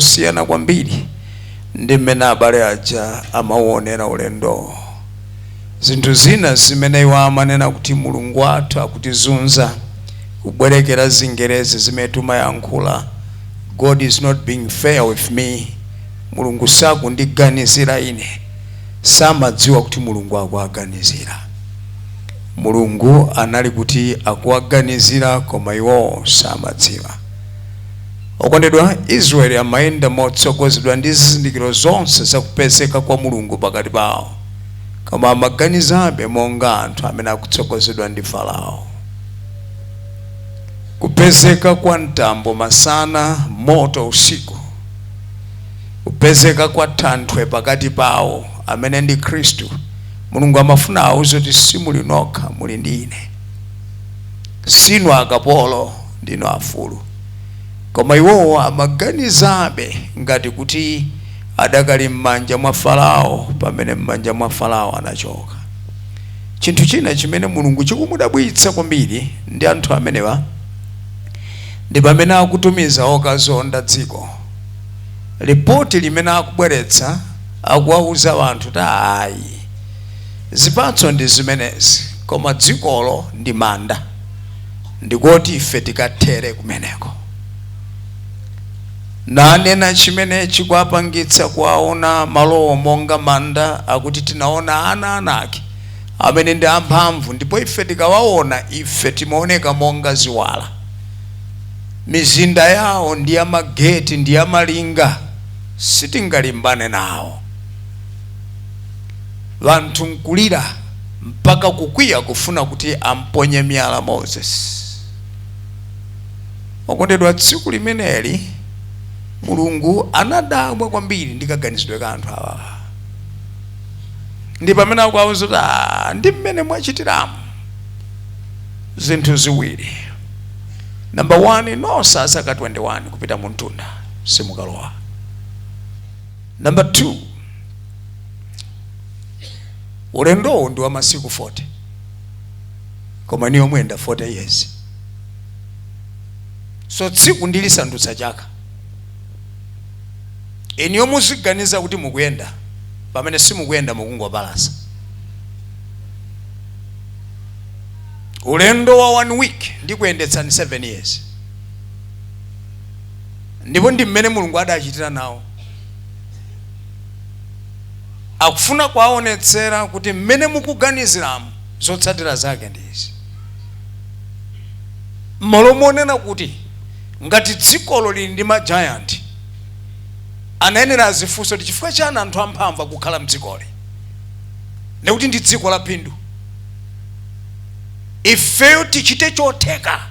Zosiyana kwambiri ndi mmene abale aja amauonera ulendowo. Zinthu zina zimene iwo amanena kuti Mulungu wathu akutizunza, kubwerekera zingerezi zimene timayankhula, God is not being fair with me, Mulungu sakundiganizira ine, samadziwa kuti Mulungu akuwaganizira. Mulungu anali kuti akuwaganizira koma iwowo samadziwa. Okondedwa, Israeli amayenda motsogozedwa ndi zizindikiro zonse za kupezeka kwa Mulungu pakati pawo, koma amaganizabe monga anthu amene akutsogozedwa ndi Farao. Kupezeka kwa mtambo masana, moto usiku, kupezeka kwa thanthwe pakati pawo amene ndi Khristu, Mulungu amafuna awauze kuti simuli nokha, muli ndi ine. Sinu akapolo, ndinu afulu. Koma iwowo amaganizabe ngati kuti adakali m'manja mwa Farao pamene m'manja mwa Farao anachoka. Chinthu china chimene Mulungu chikumudabwitsa kwambiri ndi anthu amenewa ndi pamene akutumiza okazonda dziko. Lipoti limene akubweretsa akuwauza anthu kuti ayi, zipatso ndi zimenezi koma dzikolo ndi manda. Ndikoti ife tikathere kumeneko. Nanena chimene chikuwapangitsa kuwaona malowo monga manda, akuti tinaona ana a Anaki amene ndi amphamvu, ndipo ife tikawaona ife timaoneka monga ziwala. Mizinda yawo ndi ya mageti ndi ya malinga, sitingalimbane nawo. Anthu nkulira mpaka kukwiya kufuna kuti amponye miyala Moses. Okondedwa, tsiku limeneli Mulungu anadabwa kwambiri ndi kaganizidwe ka anthu awawa. Ndi pamene akuwauza kuti ah, ndi mmene mwachitiramu zinthu ziwiri. Number 1, nonse a zaka 21 kupita muntunda simukalowa. Number 2, ulendowu ndi wa masiku 40 koma inuyo muyenda 40 years, so tsiku ndilisandutsa chaka. Inuyo muziganiza kuti mukuyenda pamene simukuyenda, mukungopalasa. Ulendo wa 1 week ndikuyendetsani 7 years. Ndipo ndi mmene Mulungu adachitira nawo. Akufuna kuwaonetsera kuti mmene mukuganiziramu zotsatira zake ndi izi. Mmalo monena kuti ngati dzikolo lili ndi ma giant, anayenera azifunse kuti chifukwa chani anthu amphamvu akukhala mdzikoli? Ndikuti ndi dziko la phindu. Ifeyo tichite chotheka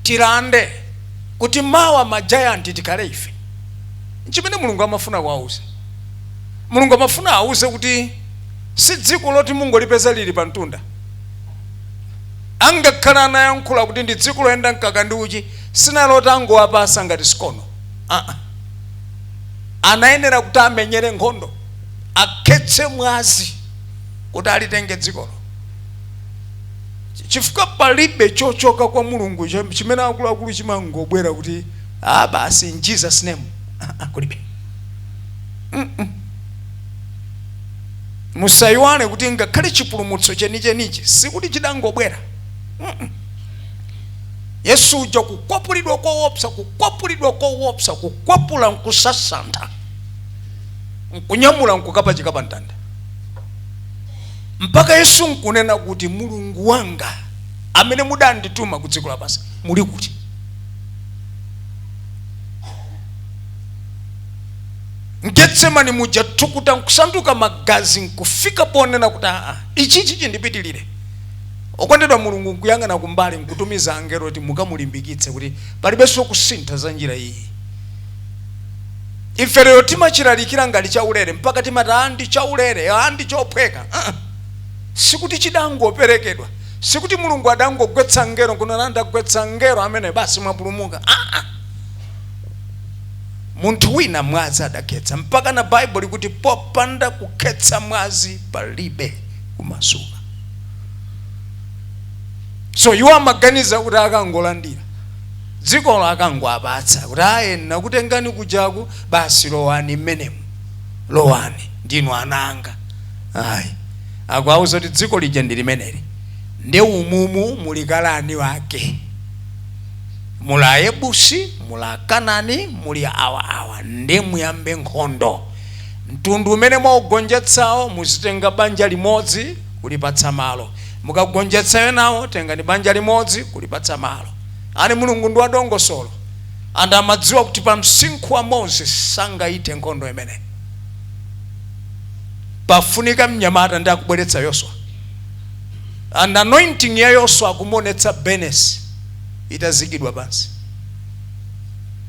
tilande kuti mawa ma giant tikhale ife. Nchimene Mulungu amafuna kuwauza. Mulungu amafuna awuze kuti si dziko loti mungolipeza lili pa mtunda. Angakhale anayankhula kuti ndi dziko loyenda mkaka ndi uchi, sinali loti angowapasa ngati sikono. Aa, anayenera kuti amenyere nkhondo, akhetse mwazi kuti alitenge dzikolo, chifukwa palibe chochoka kwa Mulungu chimene akuluakulu chimangobwera kuti ah, basi, in Jesus name. Ah, kulibe. Musayiwale kuti ngakhale chipulumutso chenichenichi sikuti chidangobwera. Yesu uja kukwapulidwa koopsa, kukwapulidwa koopsa, kukwapula nkusasantha, nkunyamula nkukapachika pa mtanda, mpaka Yesu nkunena kuti, "Mulungu wanga amene mudandituma ku dziko lapansi, muli kuti?" Mgetsemani muja thukuta nkusanduka magazi, nkufika ponena kuti aa, ichichi chindipitilire. Okondedwa, Mulungu nkuyang'ana kumbali nkutumiza angelo kuti mukamulimbikitse kuti palibenso kusintha za njira iyi. Ife lero timachilalikira ngati chaulere, mpaka timati a ndi chaulere, a ndi chophweka. Uh-uh. Sikuti chidangoperekedwa, sikuti Mulungu adangogwetsa ngelo nkunena, "Ndagwetsa ngelo amene, basi mwapulumuka." Uh-uh. Munthu wina mwazi adakhetsa, mpaka na Baibulo likuti popanda kukhetsa mwazi palibe kumasuka. So iwo amaganiza kuti akangolandira. Dzikolo akangowapatsa kuti aye, nakutengani kujaku, basi lowani mmenemu, lowani, ndinu ananga. Ayi, akuwauza kuti dziko lija ndi limeneli, ndi umumu muli kalani wake, muli Ayebusi, muli Akanani, muli awa awa, ndi muyambe nkhondo. Mtundu umene mwaugonjetsawo, muzitenga banja limodzi kulipatsa malo. Mukagonjetsa enawo, tengani banja limodzi kulipatsa malo. Ani Mulungu ndi wadongosolo, and amadziwa kuti pa msinkhu wa Moses sangaite nkhondo imene pafunika mnyamata, ndi akubweretsa Yoswa. And anointing ya Yoswa akumuonetsa benesi itazikidwa pansi,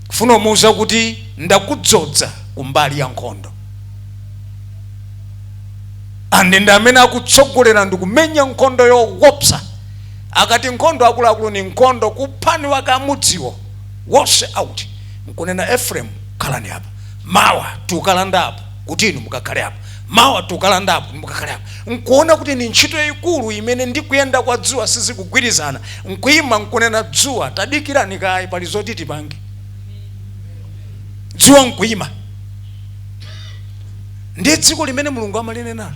kufuna umuwuza kuti ndakudzodza kumbali ya nkhondo. And ndi amene akutsogolera ndikumenya nkhondo yowopsa. Akati nkhondo, akuluakulu, ni nkhondo kuphani wakamudziwo wonse out, nkunena, "Ephraim, khalani apa, mawa tukalanda apo kuti inu mukakhale apo, mawa tukalanda apo mukakhale apo." Nkuona kuti ni ntchito yayikulu imene ndikuyenda kwa dzuwa sizikugwirizana, nkuyima nkunena, "Dzuwa, tadikirani kayi, pali zoti tipange." Dzuwa nkuyima. Ndiye dziko limene Mulungu amalinenalo.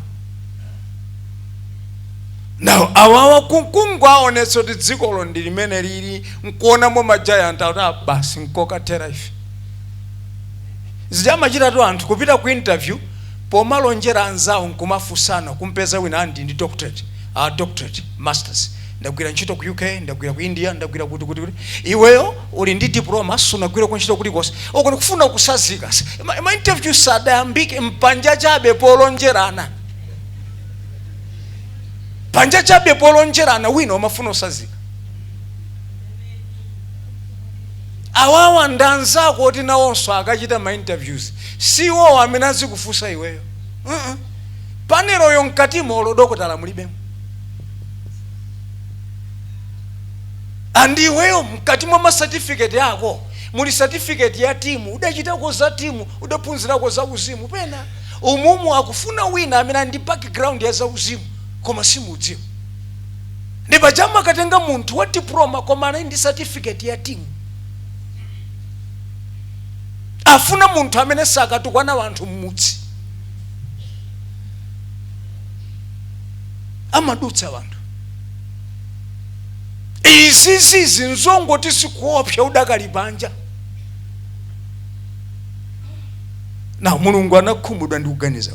Now awawa kunkungu aonetsa kuti dzikolo ndi limene lili, nkuonamo ma giant akuti, "Ah, basi, nkokathera ife." Zijamachitatu anthu kupita ku interview, pomalonjera anzawo nkumafunsana, kumpeza wina andi ndi doctorate, doctorate, masters, ndagwira ntchito ku UK, ndagwira ku India, ndagwira kuti kuti kuti. Iweyo uli ndi diploma, sunagwira ku ntchito kulikonse. Uko ndikufuna kusazika. Ma interview sadayambike, mpanja chabe polonjerana, panja chabe polonjerana, wina umafuna usazika. Awawa ndi anzako oti nawonso akachita ma interviews, siwo amene azikufunsa iweyo. Paneloyo mkatimo olo dokotala mulibemo, and iweyo mkati mwa ma certificate ako muli certificate ya timu, udachitako za timu, udaphunzirako za uzimu pena. Umumu akufuna wina amene ali ndi background ya za uzimu, koma simudziwa. Ndi pachama akatenga munthu wa diploma koma ali ndi certificate ya timu. Afuna munthu amene sakatukwana wanthu mmudzi, amadutsa wanthu. Izizizi nzongoti sikuopsa udakali panja. Na Mulungu anakhumudwa ndi kuganiza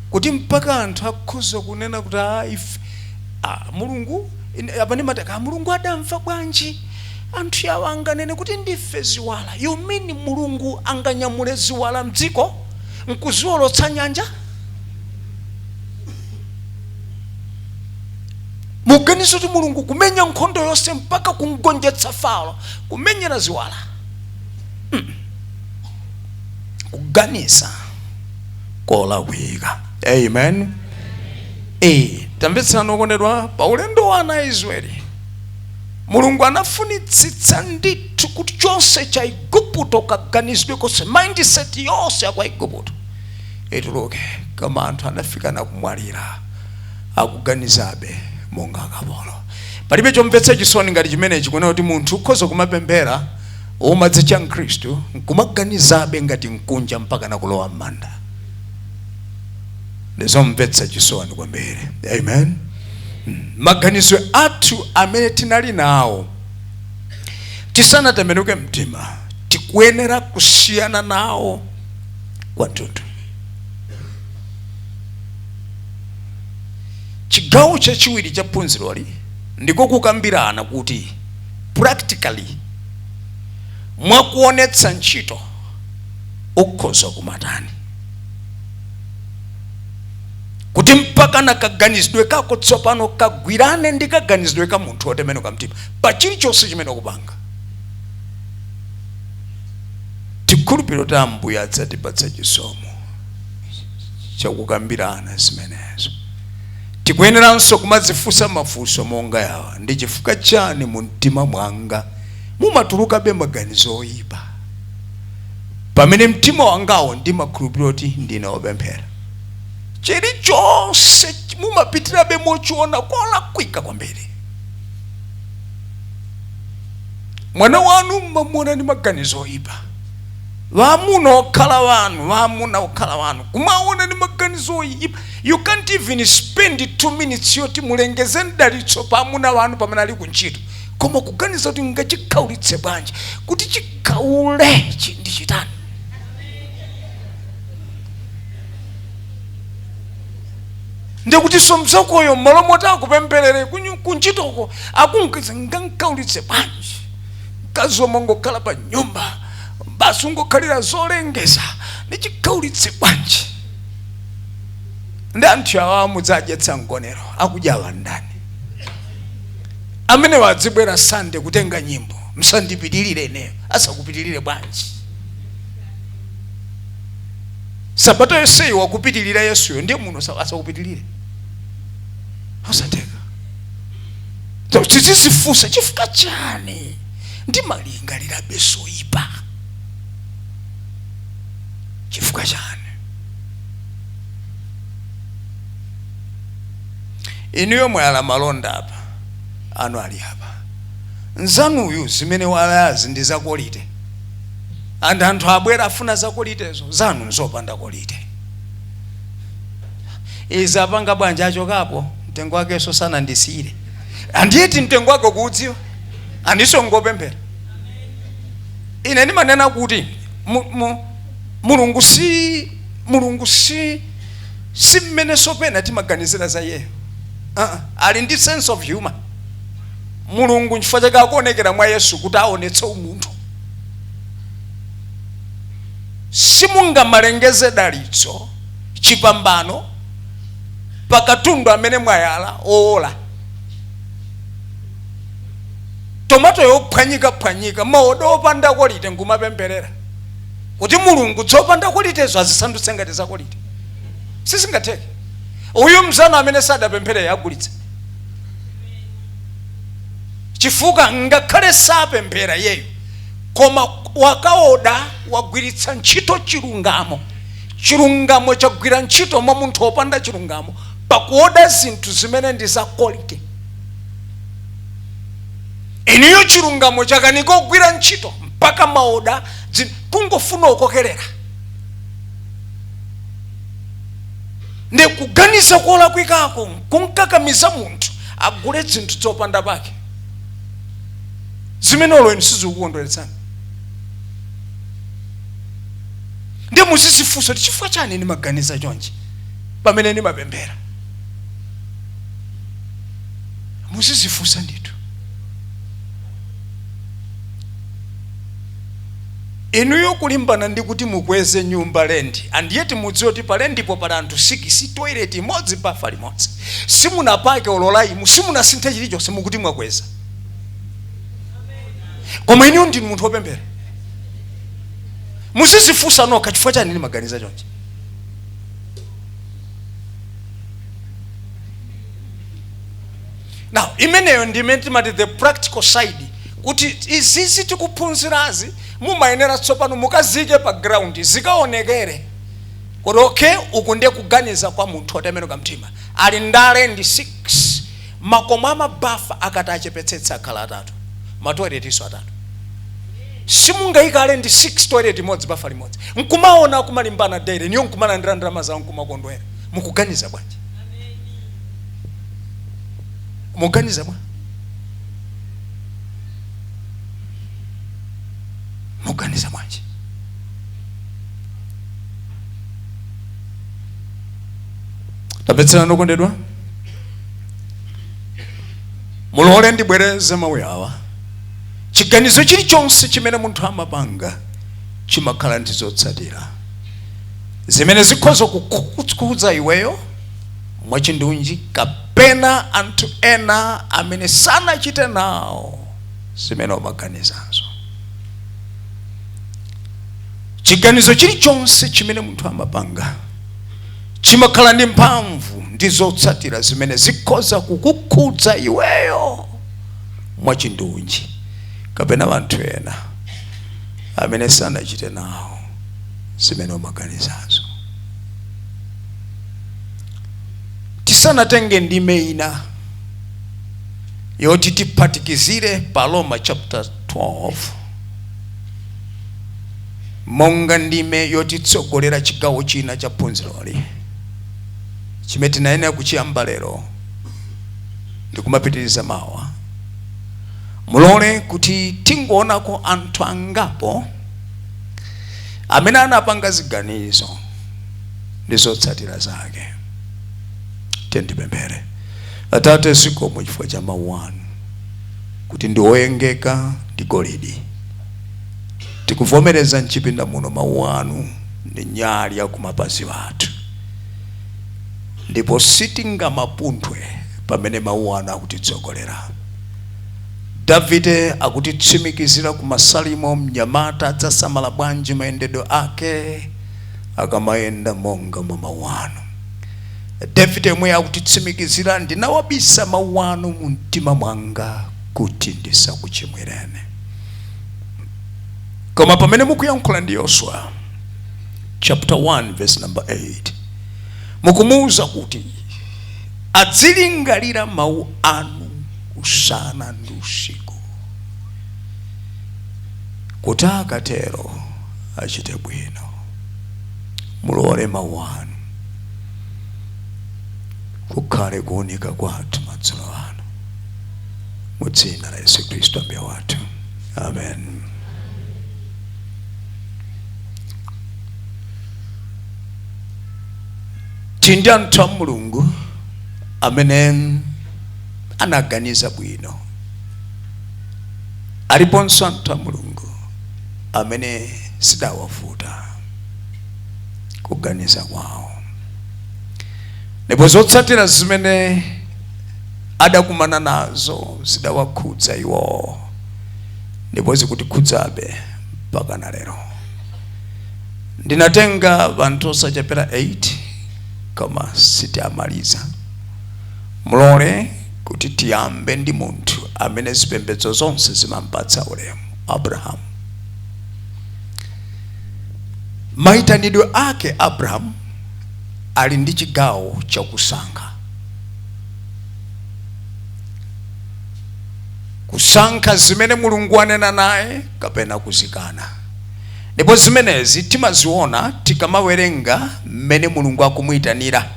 kuti mpaka anthu akhoza kunena kuti, "Ah, ife, ah, Mulungu." Apa ndimati, "Ah, Mulungu adamva bwanji? Anthu yawo anganene kuti ndife ziwala?" You mean Mulungu anganyamule ziwala mdziko nkuziwolotsa nyanja? Muganizo kuti Mulungu kumenya nkhondo yonse mpaka kumgonjetsa Farao, kumenyera ziwala? Kuganiza kolakwika. Amen. Tamvetsera okondedwa, pa ulendo wa ana a Israeli, Mulungu anafunitsitsa ndithu kuti chonse cha Igupto, kaganizidwe konse, mindset yonse yakwa Igupto ituluke. Koma anthu anafika nakumwalira akuganizabe monga akapolo. Palibe chomvetsa chisoni ngati chimenechi, kunena kuti munthu ukhoza kumapemphera, umadzitcha Mkhristu, nkumaganizabe ngati mkunja mpaka nakulowa m'manda. Ndizomvetsa chisoni kwambiri. Amen. Maganizo athu amene tinali nawo tisanatembenuke mtima, tikuyenera kusiyana nawo kwathunthu. Chigawo chachiwiri cha phunziroli ndiko kukambirana kuti practically, mwakuonetsa ntchito, ukhoza kumatani kuti mpaka nakaganizidwe kako tsopano kagwirane ndi kaganizidwe ka munthu wotembenuka mtima pa chilichonse chimene ukupanga. Tikhulupiriro kuti Ambuye adzatipatsa chisomo chakukambirana zimenezo. Tikuyeneranso kumadzifunsa mafunso monga yawa: ndi chifukwa chani mu mtima mwanga mumatulukabe maganizo oyipa, pamene mtima wangawo ndimakhulupirira kuti ndine wopemphera? Chilichonse mumapitirabe mochiona kolakwika kwambiri. Mwana wanu mmamuona ndi maganizo oyipa. Vamuna okhala wanu, vamuna okhala wanu, kumaona ndi maganizo oyipa. You can't even spend 2 minutes yoti mulengeze mdalitso pa amuna wanu pamene ali kuntchito, koma kuganiza kuti ngachikhaulitse bwanji, kuti chikhaule ndi chitani. Ndikutinso mzakoyo, mmalo moti akupempherere kuntchitoko, akunkiza ngankaulitse bwanji mkazi omwe ngokhala pa nyumba basi, ungokhalira zolengeza, ndichikhaulitse bwanji? Ndi anthu awa mudzadyetsa mgonero, akudya wandani? Amene wadzibwera Sande kutenga nyimbo, "Msandipitilire ineyo." Asakupitilire bwanji? Sabata yonseyi wakupitilira Yesuyo, ndiye muno asakupitilire? Osatheka. So, tizizifunsa, chifukwa chani ndimalingalirabe zoyipa? Chifukwa chani? Inuyo mwayala malonda apa, anu ali apa, nzanuyu zimene walayazi ndi za quality. Anthu abwera, afuna za qualityzo, zanu nzopanda quality. Izi apanga bwanji? Achokapo, mtengo wakenso sanandisiyire. Andiyeti mtengo wake kuudziwa, andiso ngopemphera. Ine ndimanena kuti Mulungu si Mulungu, si mmene sopena timaganizira za iyeyo. Ali ndi sense of humor Mulungu. Nchifukwa chake akuonekera mwa Yesu kuti aonetse umunthu. Simungamalengeze dalitso, chipambano pakatundu amene mwayala owola, tomato yophwanyikaphwanyika, maodo opanda quality, ngumapempherera kuti Mulungu zopanda qualityzo azisandutse ngati za quality. Sizingatheke. Uyu mzanu amene sadapemphere agulitsa, chifukwa ngakhale sapemphera yeyo, koma wakaoda, wagwiritsa ntchito chilungamo. Chilungamo chagwira ntchito mwa munthu wopanda chilungamo pakuoda zinthu zimene ndi za quality. Iniyo chilungamo chakanika kugwira ntchito, mpaka maoda kungofuna ukokerera ndi kuganiza kolakwikako kunkakamiza munthu agule zinthu zopanda pake zimene olo inu sizikukondweretsani. Ndi muzizifunsa kuti, chifukwa chani ndimaganiza chonchi pamene ndimapemphera? Muzizifunsa ndithu. Inuyo kulimbana ndi kuti mukweze nyumba lendi, andiyeti mudziwe kuti pa lendipo pali anthu 6, toilet imodzi, bafa limodzi, simunapake olo lime, simunasinthe chilichonse, mukuti mwakweza. Koma inuyo ndinu munthu wopemphera? Muzizifunsa nokha, chifukwa chani ndimaganiza chonchi? Now, imeneyo ndi imene timati the practical side, kuti izizi tikuphunzirazi mumayenera tsopano mukazike pa ground, zikaonekere kuti okay, uku ndiye kuganiza kwa munthu otembenuka mtima. Ali ndale ndi 6, makomo amabafa akati achepetsetsa akhala atatu, matoiletinso atatu. Simungayikale ndi 6, toilet imodzi, bafa limodzi, nkumaona kumalimbana daily, niyo nkumalandira ndalama zawo, nkumakondwera. Mukuganiza bwanji? Mukuganiza bwa Mukuganiza bwanji? Tapetsera, nokondedwa. Mulole ndibwereze mawu awa: chiganizo chilichonse chimene munthu amapanga chimakhala ndi zotsatira zimene zikhoza kukhudza iweyo mwachindunji kapena anthu ena amene sanachite nawo zimene umaganizazo. Chiganizo chilichonse chimene munthu amapanga chimakhala ndi mphamvu ndi zotsatira zimene zikhoza kukukhudza iweyo mwachindunji kapena anthu ena amene sanachite nawo zimene umaganizazo. Tisanatenge ndime ina yoti tiphatikizire pa Roma chapter 12 monga ndime yotitsogolera chigawo china cha phunziroli chimene tinayenera kuchiyamba lero ndikumapitiriza mawa. Mulole kuti tingoonako anthu angapo amene anapanga ziganizo ndi zotsatira zake. Tendipemphere. Atate, zikomo chifukwa cha mawu anu kuti ndi oyengeka ndi golidi. Tikuvomereza mchipinda muno mawu anu ndi nyali ya kumapazi athu, ndipo sitingamapunthwe pamene mawu anu akutitsogolera. Davide akutitsimikizira ku Masalimo, mnyamata adzasamala bwanji mayendedwe ake akamayenda monga mwa mawu anu. Davide yemwe akutitsimikizira, ndinawabisa mawu anu mu mtima mwanga kuti ndisakuchimwireni. Koma pamene mukuyankhula ndi Yoswa chapter 1 verse number 8, mukumuwuza kuti adzilingalira mawu anu usana ndi usiku, kuti akatero achite bwino. Mulole mawu anu kukhale kuunika kwathu madzulo ano, mu dzina la Yesu Khristu Ambuye wathu, amen. Tili ndi anthu a Mulungu amene anaganiza bwino, aliponso anthu a Mulungu amene sidawavuta kuganiza kwawo, ndipo zotsatira zimene adakumana nazo zidawakhudza iwo, ndipo zikutikhudzabe mpaka na lero. Ndinatenga anthu osachepera 8 koma sitiamaliza. Mulole kuti tiyambe ndi munthu amene zipembedzo zonse zimampatsa ulemu, Abrahamu. Mayitanidwe ake, Abrahamu ali ndi chigawo chakusankha, kusankha zimene Mulungu anena naye kapena kuzikana. Ndipo zimenezi timaziona tikamawerenga mmene Mulungu akumuyitanira.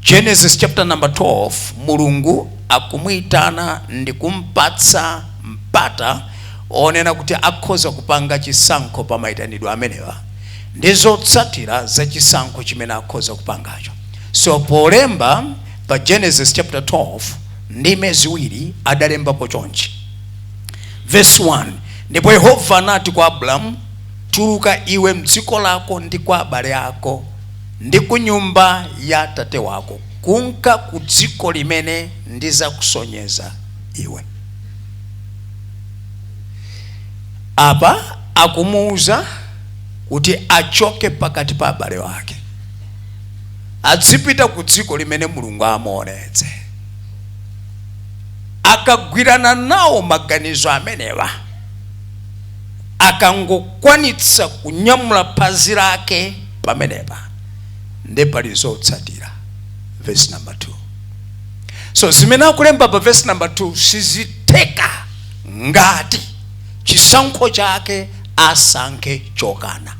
Genesis chapter number 12, Mulungu akumuyitana ndi kumpatsa mpata onena kuti akhoza kupanga chisankho pa mayitanidwe amenewa ndi zotsatira za chisankho chimene akhoza kupangacho. So polemba pa Genesis chapter 12 ndime ziwiri adalembapo chonchi, verse 1: ndipo Yehova anati kwa Abrahamu, tuluka iwe mdziko lako ndi kwa abale ako ndi ku nyumba ya tate wako, kunka ku dziko limene ndizakusonyeza iwe. Apa akumuwuza kuti achoke pakati pa abale wake, adzipita ku dziko limene Mulungu amuonetse. Akagwirana nawo maganizo amenewa, akangokwanitsa kunyamula phazi lake pamenepa, ndi pali zotsatira. Verse number 2. So zimene akulemba pa verse number 2 sizitheka ngati chisankho chake asankhe chokana.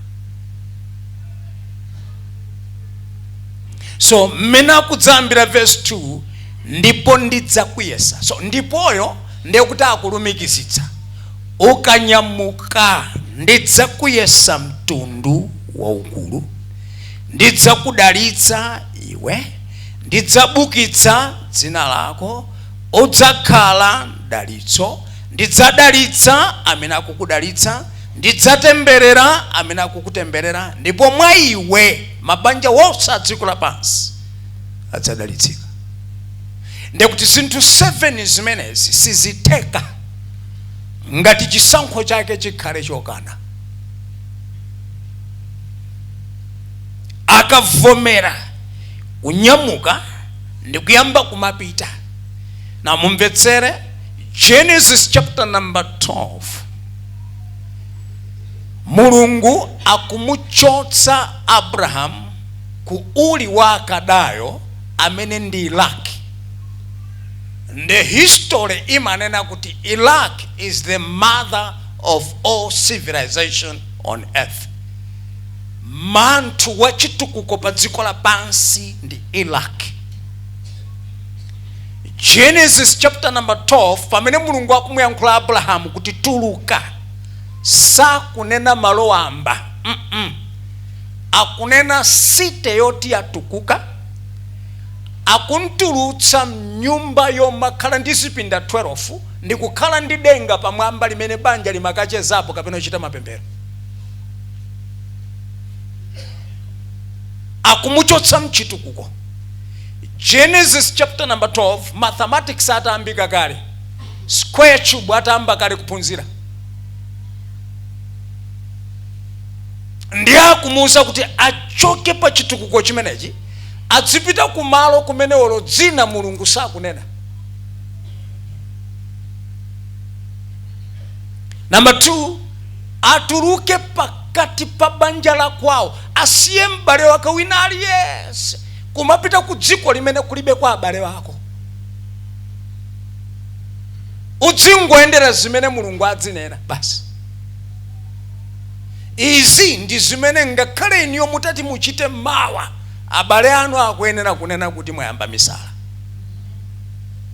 So mmene akudzayambira verse 2, ndipo ndidzakuyesa. So ndipoyo ndiye kuti akulumikizitsa, ukanyamuka ndidzakuyesa mtundu waukulu, ndidzakudalitsa iwe, ndidzabukitsa dzina lako, udzakhala mdalitso, ndidzadalitsa amene akukudalitsa, ndidzatemberera amene akukutemberera, ndipo mwa iwe mabanja wonse a dziko lapansi adzadalitsika. Ndekuti zinthu 7 zimenezi sizitheka ngati chisankho chake chikhale chokana. Akavomera kunyamuka ndi kuyamba kumapita. Na mumvetsere Genesis chapter number 12, Mulungu akumuchotsa Abrahamu ku Uri wa Akadayo amene ndi Iraki. The history imanena kuti Iraq is the mother of all civilization on earth. Manthu wa chitukuko pa dziko lapansi ndi Iraq. Genesis chapter number 12, pamene Mulungu akumuyankhula Abrahamu kuti tuluka, sakunena malo wamba, Akunena city yoti yatukuka. Akuntulutsa mnyumba yomakhala ndi zipinda 12 ndi kukhala ndi denga pamwamba limene banja limakachezapo kapena kuchita mapemphero. Akumuchotsa mchitukuko. Genesis chapter number 12, mathematics atayambika kale, square cube atayamba kale kuphunzira, ndiye akumuwuza kuti achoke pa chitukuko chimenechi, adzipita kumalo kumene olo dzina Mulungu sakunena. Number 2, atuluke pakati pa banja la kwawo, asiye m'bale wake wina aliyense, kumapita ku dziko limene kulibe kwa abale wako. Udzingoyendera zimene Mulungu adzinena basi. Izi ndi zimene ngakhale inuyo mutati muchite mawa, abale anu akuyenera kunena kuti mwayamba misala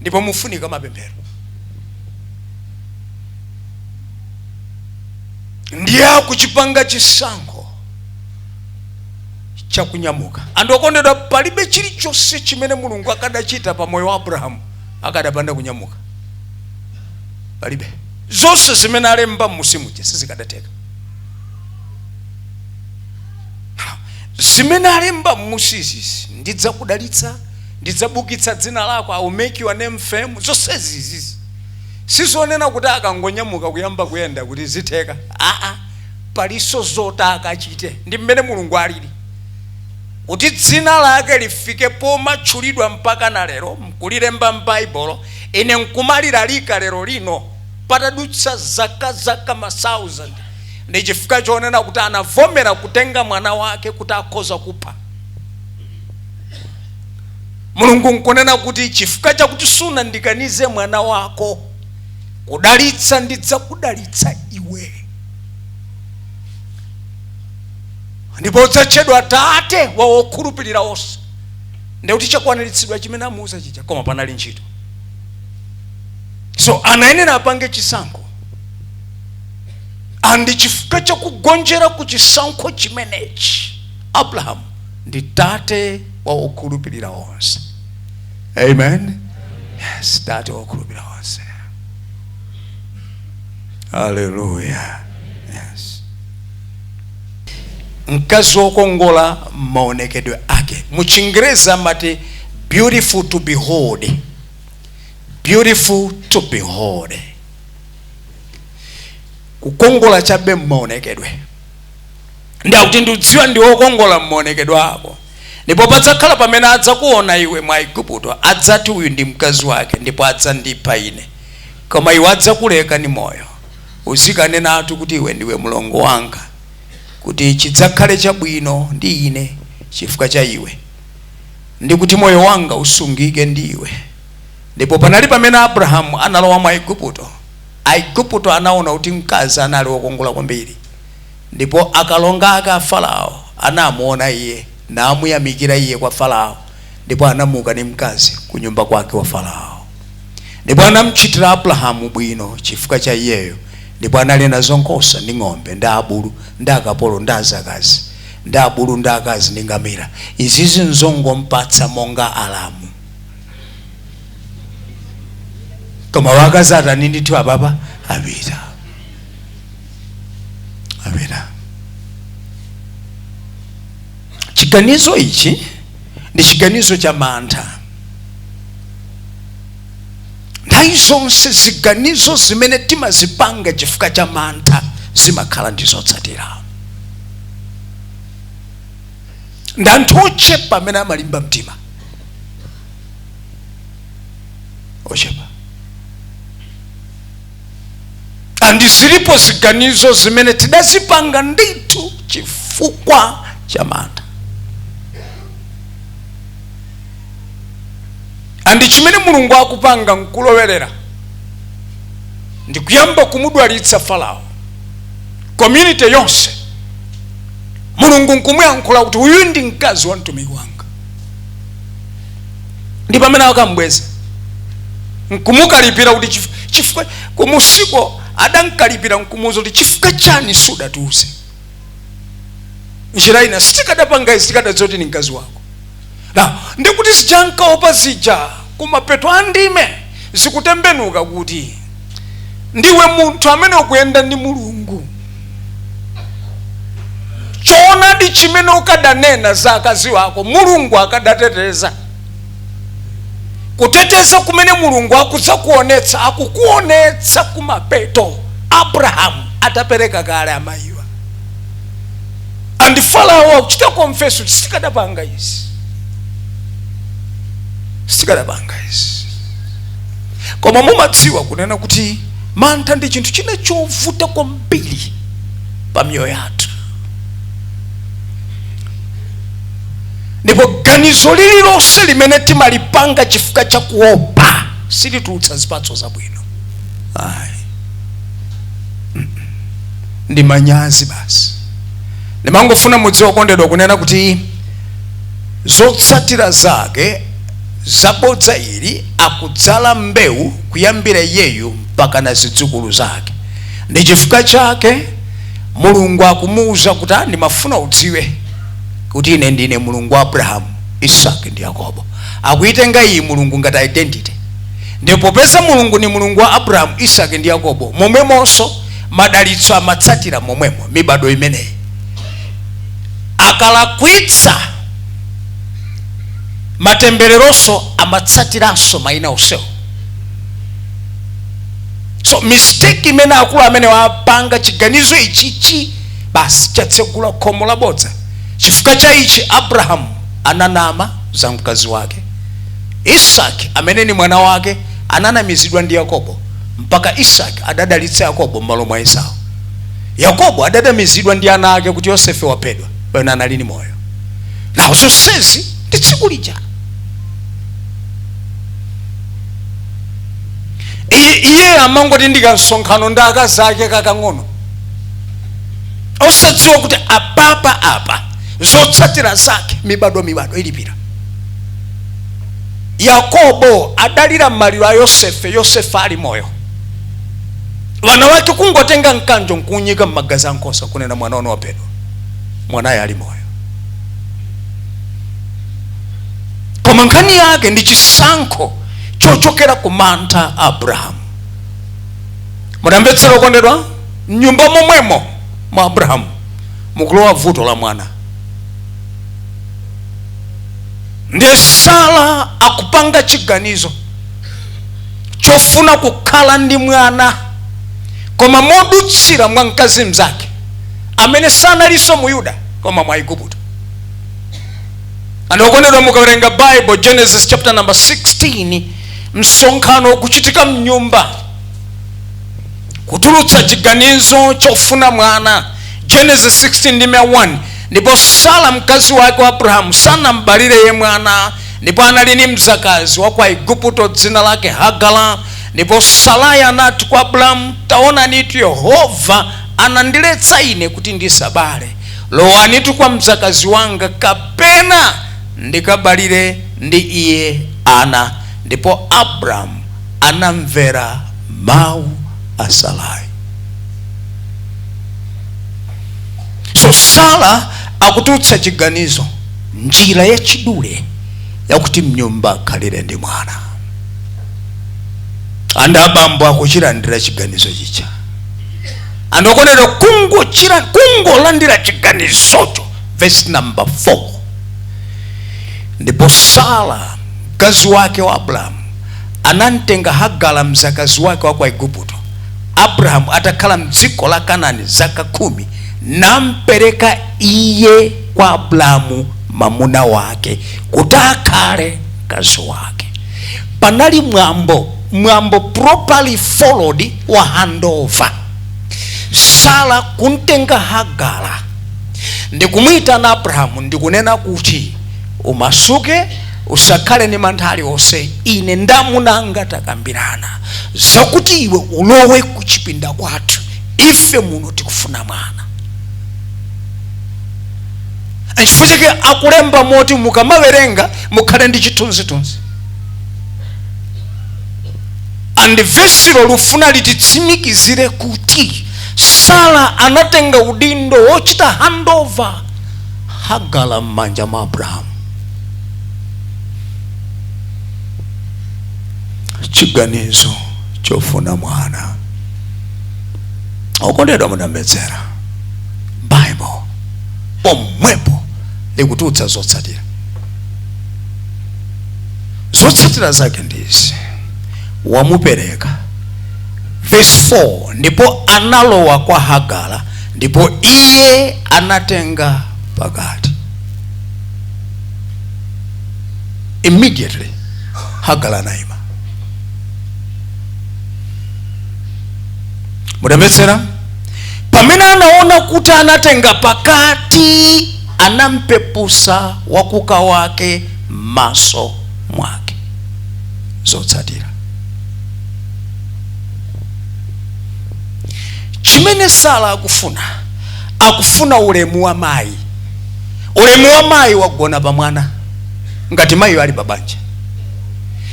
ndipo mufunika mapemphero. Ndiye akuchipanga chisankho chakunyamuka. Anthu okondedwa, palibe chilichonse chimene Mulungu akadachita pa moyo wa Abrahamu akadapanda kunyamuka. Palibe. Zonse zimene alemba m'musimuja sizikadatheka. Zimene alemba m'musizizi, ndidzakudalitsa, ndidzabukitsa dzina lako, I will make your name fame, zonse zizizi sizonena kuti akangonyamuka kuyamba kuyenda kuti zitheka. Aa, paliso zoti akachite. Ndi mmene Mulungu alili, kuti dzina lake lifike pomatchulidwa mpaka na lero, nkulilemba m'Baibulo, ine nkumalilalika lero lino patadutsa zaka zaka ma 1000, ndi chifukwa chonena kuti anavomera kutenga mwana wake kuti akhoza kupha. Mulungu nkunena kuti chifukwa chakuti sunandikanize mwana wako, kudalitsa ndidzakudalitsa iwe, ndipo udzatchedwa tate wa wokhulupirira onse. Ndikuti chakwaniritsidwa chimene amuuza chija, koma panali ntchito. So anayenera apange chisankho, and chifukwa chakugonjera ku chisankho chimenechi, Abrahamu ndi tate wa wokhulupirira onse. Amen. Yes, tate wa wokhulupirira onse. Haleluya. Yes, mkazi wokongola maonekedwe ake, mu Chingereza amati beautiful to behold, beautiful to behold, kukongola chabe mmaonekedwe. Ndakuti ndikudziwa ndi wokongola mmaonekedwe ako, ndipo padzakhala pamene adzakuona iwe mwa Igupto, adzati uyu ndi mkazi wake, ndipo adzandipha ine, koma iwe adzakuleka ni moyo. Uzikanenatu kuti iwe ndiwe mlongo wanga, kuti chidzakhale chabwino ndi ine chifukwa cha iwe, ndi kuti moyo wanga usungike ndi iwe. Ndipo panali pamene Abrahamu analowa mwa Igupto, Aigupto anaona kuti mkazi anali wokongola kwambiri, ndipo akalonga ake a Farao anamuona iye, namuyamikira iye kwa Farao, ndipo anamuka ndi mkazi ku nyumba kwake wa Farao. Ndipo anamchitira Abrahamu bwino chifukwa cha iyeyo, ndipo anali nazo nkhosa ndi ng'ombe ndi abulu ndi akapolo ndi azakazi ndi abulu ndi akazi ndi ngamira. Izizi nzongompatsa monga alamu, koma wakazi atani ndithu apapa apita apita. Chiganizo ichi ndi chiganizo cha mantha. Nthawi zonse ziganizo zimene timazipanga chifukwa cha mantha zimakhala ndi zotsatira. Ndi anthu ochepa amene amalimba mtima, ochepa. And zilipo ziganizo zimene tidazipanga ndithu chifukwa cha mantha. And chimene Mulungu akupanga nkulowerera ndikuyamba kumudwalitsa Farao, community yonse. Mulungu nkumuyankhula kuti uyu ndi mkazi wa mtumiki wanga. Ndi pamene akambweza nkumukalipira kuti chifukwa kumusiko adankalipira, nkumuuza kuti chifukwa chani sudatiuze? Njira ina sitikadapanga izi tikadadziwa kuti ni mkazi wako. Now ndikuti zichankaopa zija kumapeto a ndime zikutembenuka kuti ndiwe munthu amene ukuyenda ndi Mulungu, choonadi chimene ukadanena za akazi wako Mulungu akadateteza. Kuteteza kumene Mulungu akudzakuonetsa, akukuonetsa kumapeto Abrahamu atapereka kale amayiwa. And Farao akuchita confess kuti sitikadapanga izi, sitikadapanga izi. Koma mumadziwa kunena kuti mantha ndi chinthu china chovuta kwambiri pa miyoyo yathu, ndipo ganizo lililonse limene timalipanga chifukwa cha kuopa silitulutsa zipatso zabwino. Ayi, ndi manyazi basi. Ndimangofuna mudziwe okondedwa kunena kuti zotsatira zake zabodza ili akudzala mbewu kuyambira iyeyu mpaka na zidzukulu zake. Ndi chifukwa chake Mulungu akumuwuza kuti ndimafuna udziwe kuti ine ndine Mulungu wa Abrahamu, Isaki ndi Yakobo. Akuitenga iyi Mulungu ngati identity. Ndipo popeza Mulungu ni Mulungu wa Abrahamu, Isaki ndi Yakobo, momwemonso madalitso amatsatira momwemo mibado imeneyi. Akalakwitsa, matembereronso amatsatiranso mayina onsewo. So mistake imene akulu amene wapanga chiganizo ichichi basi chatsegula khomo labodza. Chifukwa cha ichi Abrahamu ananama za mkazi wake. Isaki amene ni mwana wake ananamizidwa ndi Yakobo mpaka Isaki adadalitsa Yakobo m'malo mwa Esau. Yakobo adadanamizidwa ndi ana ake kuti Yosefe waphedwa pamene anali ni moyo. Nawo zonsezi ndi tsiku lija. Iye amangoti ndikamsonkhano ndi akazi ake kakang'ono, osadziwa kuti apapa apa zotsatira zake mibado mibado ilipira. Yakobo adalira maliro a Yosefe, Yosefe ali moyo. Vana wake kungotenga mkanjo nkuunyika mmagazi a nkhosa kunena mwana wanu waphedwa, mwanayo ali moyo. Koma nkhani yake ndi chisankho chochokera ku mantha a Abrahamu. Mudamvetsera okondedwa? Mnyumba momwemo mwa Abrahamu mukulowa vuto la mwana. Ndiye Sara akupanga chiganizo chofuna kukhala ndi mwana, koma modutsira mwa mkazi mzake amene sanalinso mu Yuda koma mwa Igupto. And okondedwa, mukawerenga Bible Genesis chapter number 16, msonkhano ukuchitika mnyumba kutulutsa chiganizo chofuna mwana. Genesis 16 ndime 1, ndipo Sara mkazi wake wa Abrahamu sanambalire ye mwana, ndipo anali ni mzakazi wa kwa Igupto dzina lake Hagara. Ndipo Sarai anati kwa Abrahamu, taonanitu Yehova anandiletsa ine kuti ndisabale, lowanitu kwa mzakazi wanga, kapena ndikabalire ndi iye ana. Ndipo Abrahamu anamvera mawu a Sarai. So Sara akutulutsa chiganizo, njira yachidule yakuti mnyumba akhalire ndi mwana. And abambo akuchilandira chiganizo chicha. And okondedwa, kungolandira chiganizocho, verse number 4, ndipo Sara mkazi wake wa Abrahamu anamtenga Hagara mzakazi wake wa kwa Igupto, Abrahamu atakhala mdziko la Kanani zaka 10, nampereka iye kwa Abrahamu mamuna wake kuti akhale mkazi wake. Panali mwambo properly followed wa handover. Sara kuntenga Hagara ndikumuyitana Abrahamu ndikunena kuti umasuke Usakhale ndi mantha aliwonse, ine ndamunanga takambirana zakuti iwe ulowe kuchipinda kwathu, ife muno tikufuna mwana. Nchifukwa chake akulemba moti mukamawerenga mukhale ndi chithunzithunzi. And vesilo lufuna lititsimikizire kuti Sara anatenga udindo wochita handover Hagara m'manja mwa Abrahamu. Chiganizo chofuna mwana. Okondedwa, munamvetsera Bible pomwepo likututsa zotsatira. Zotsatira zake ndizi: wamupereka. Verse 4, ndipo analowa kwa Hagara, ndipo iye anatenga pakati. Immediately Hagara anayima. Mudamvetsera? Pamene anaona kuti anatenga pakati, anampepusa wakuka wake m'maso mwake. Zotsatira, chimene Sara akufuna, akufuna ulemu wa mayi. Ulemu wa mayi wagona pa mwana, ngati mayiyo ali pabanja,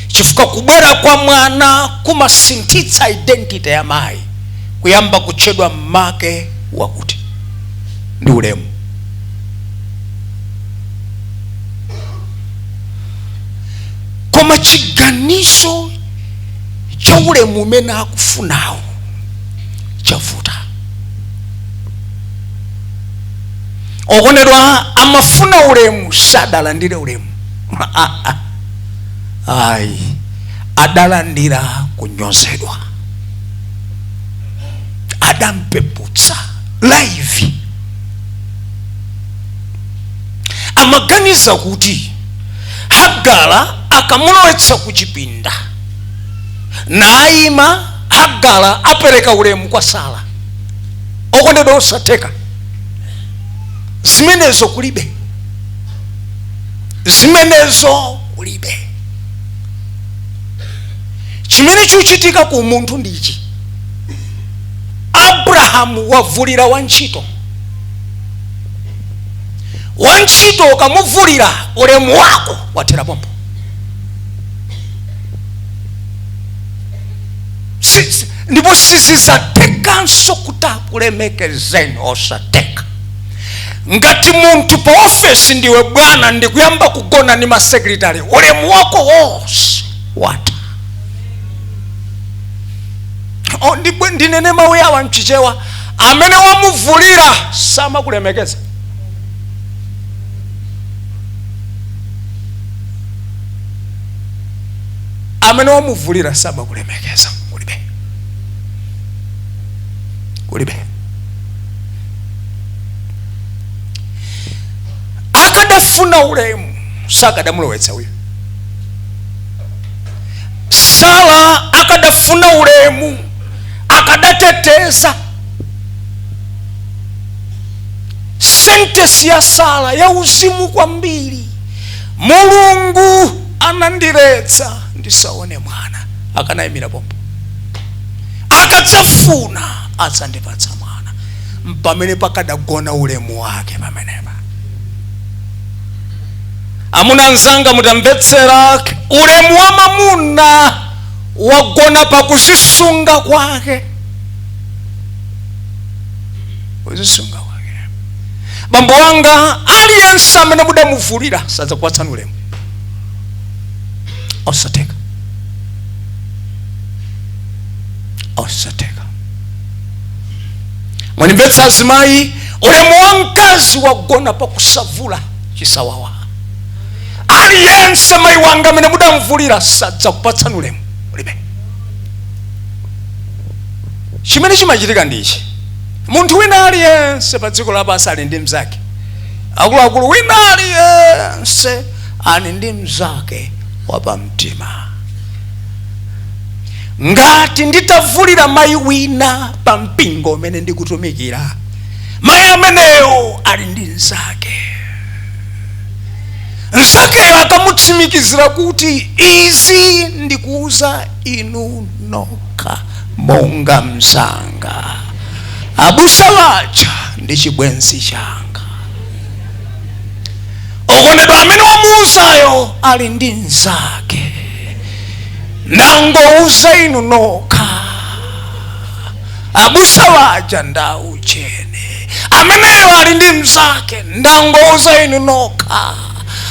chifukwa kubwera kwa mwana kumasinthitsa identity ya mayi, kuyamba kutchedwa make wakuti ndi ulemu. Koma chiganizo cha ulemu umene akufunawo chavuta. Okondedwa, amafuna ulemu, sadalandire ulemu ayi, adalandira kunyozedwa, adampeputsa live. Amaganiza kuti Hagara akamulowetsa kuchipinda nayima, Hagara apereka ulemu kwa Sara. Okondedwa, osatheka zimenezo, kulibe zimenezo, kulibe. Chimene chikuchitika ku munthu ndichi: Abrahamu wavulira wantchito. Wantchito ukamuvulira, ulemu wako wathera pompo. Ndipo sizizathekanso kuti akulemekezeni, osatheka. Ngati munthu pa ofesi ndiwe bwana, ndikuyamba kugona ndi masekretary, ulemu wako wonse watha. Oh, ndinene mawu awa mchichewa: amene wamuvulira samakulemekeza. Amene wamuvulira samakulemekeza, kulibe, kulibe. Akadafuna ulemu, sakadamulowetsa uyo. Sara akadafuna ulemu, akadateteza sentence ya Sara ya uzimu kwambiri: "Mulungu anandiletsa ndisaone mwana." Akanayimira pompo, "Akadzafuna adzandipatsa mwana." Mpamene pakadagona ulemu wake pamenepa. Amuna anzanga, mutamvetsera, ulemu wa mamuna wagona pakuzisunga kwake, kuzisunga kwake. Bambo wanga, aliyense amene mudamuvulira sadzakupatsani ulemu, osatheka, osatheka. Mwanimvetsa azimayi? Ulemu wa mkazi wagona pakusavula chisawawa. Aliyense, mayi wanga, amene mudamvulira sadzakupatsani ulemu, ulibe. Chimene chimachitika ndichi: munthu wina aliyense pa dziko lapansi ali ndi mzake. Akuluakulu, wina aliyense ali ndi mzake wapamtima. Ngati nditavulira mayi wina pa mpingo umene ndikutumikira, mayi ameneyo ali ndi mzake. Mnzakeyo akamutsimikizira kuti izi ndikuuza inu nokha monga mzanga, abusa waja ndi chibwenzi changa. Okondedwa, amene wamuuzayo ali ndi mnzake. Nangouza inu nokha, abusa waja ndauchene, ameneyo ali ndi mnzake. Ndangouza inu nokha,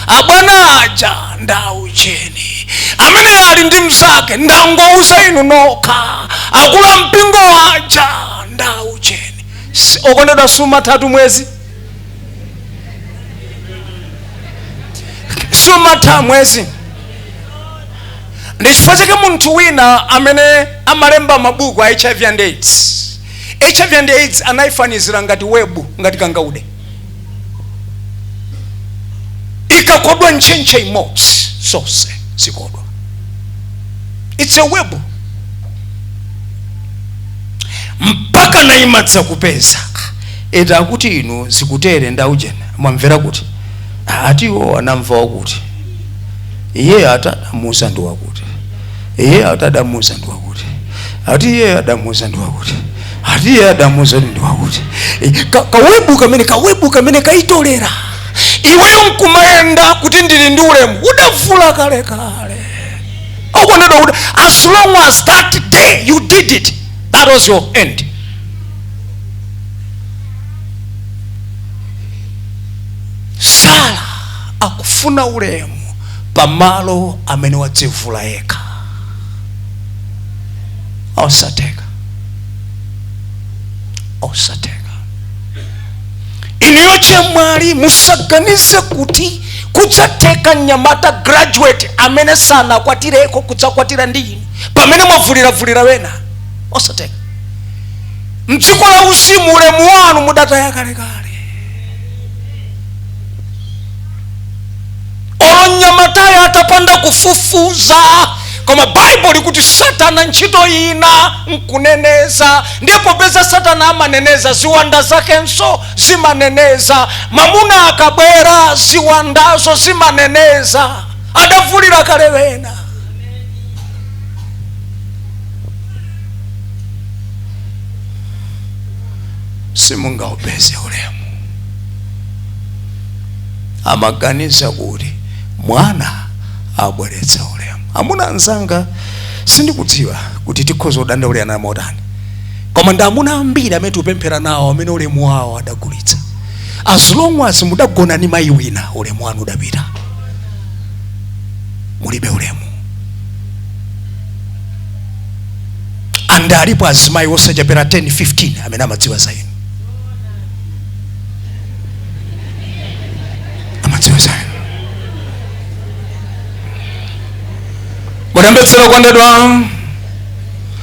abwana aja ndaucheni, ameneyo ali ndi mnzake. Ndangouza inu nokha, akula mpingo aja ndaucheni. Okondedwa, sumathatu mwezi, sumatha mwezi. Ndi chifukwa chake munthu wina amene amalemba mabuku a HIV and AIDS, HIV and AIDS anayifanizira ngati webu, ngati kangaude. Ikakodwa ntchentche imodzi, zonse zikodwa. It's a web, mpaka naimadza kupeza eta akuti inu zikutere ndaujena mwamvera kuti atiwo anamva wakuti iye atadamuuza ndi wakuti iye atadamuuza ndi wakuti ati iye adamuuza ndi wakuti ati iye adamuuza ndi wakuti. Kawebu kamene, kawebu kamene kaitolera iweyo nkumayenda kuti ndili ndi ulemu, udavula kalekale. Okondedwa, kuti as long as that day you did it, that was your end. Sara akufuna ulemu pamalo amene wadzivula yekha. Osatheka, osatheka. Inuyo chemwali, musaganize kuti kudzatheka mnyamata graduate amene sanakwatireko kudzakwatira ndi inu pamene mwavuliravulira wena. Osatheka. Mdziko la uzimu ulemu wanu mudataya kalekale. Olo mnyamatayo atapanda kufufuza, koma Baibulo likuti Satana ntchito ina nkuneneza. Ndiye popeza Satana amaneneza, ziwanda zakenso zimaneneza. Mamuna akabwera, ziwandazo zimaneneza adavulira kale wena. Simungaupeze ulemu. Amaganiza kuti mwana abweretsa ulemu. Amuna anzanga, sindikudziwa kuti tikhoza kudandaulirana motani, koma ndi amuna ambiri amene tikupemphera nawo amene ulemu wawo adagulitsa. As long as mudagona ni mayi wina, ulemu wanu udapita, mulibe ulemu. And alipo azimayi osachepera 10 15 amene amadziwa za inu, amadziwa za inu. Mutambetsera okondedwa,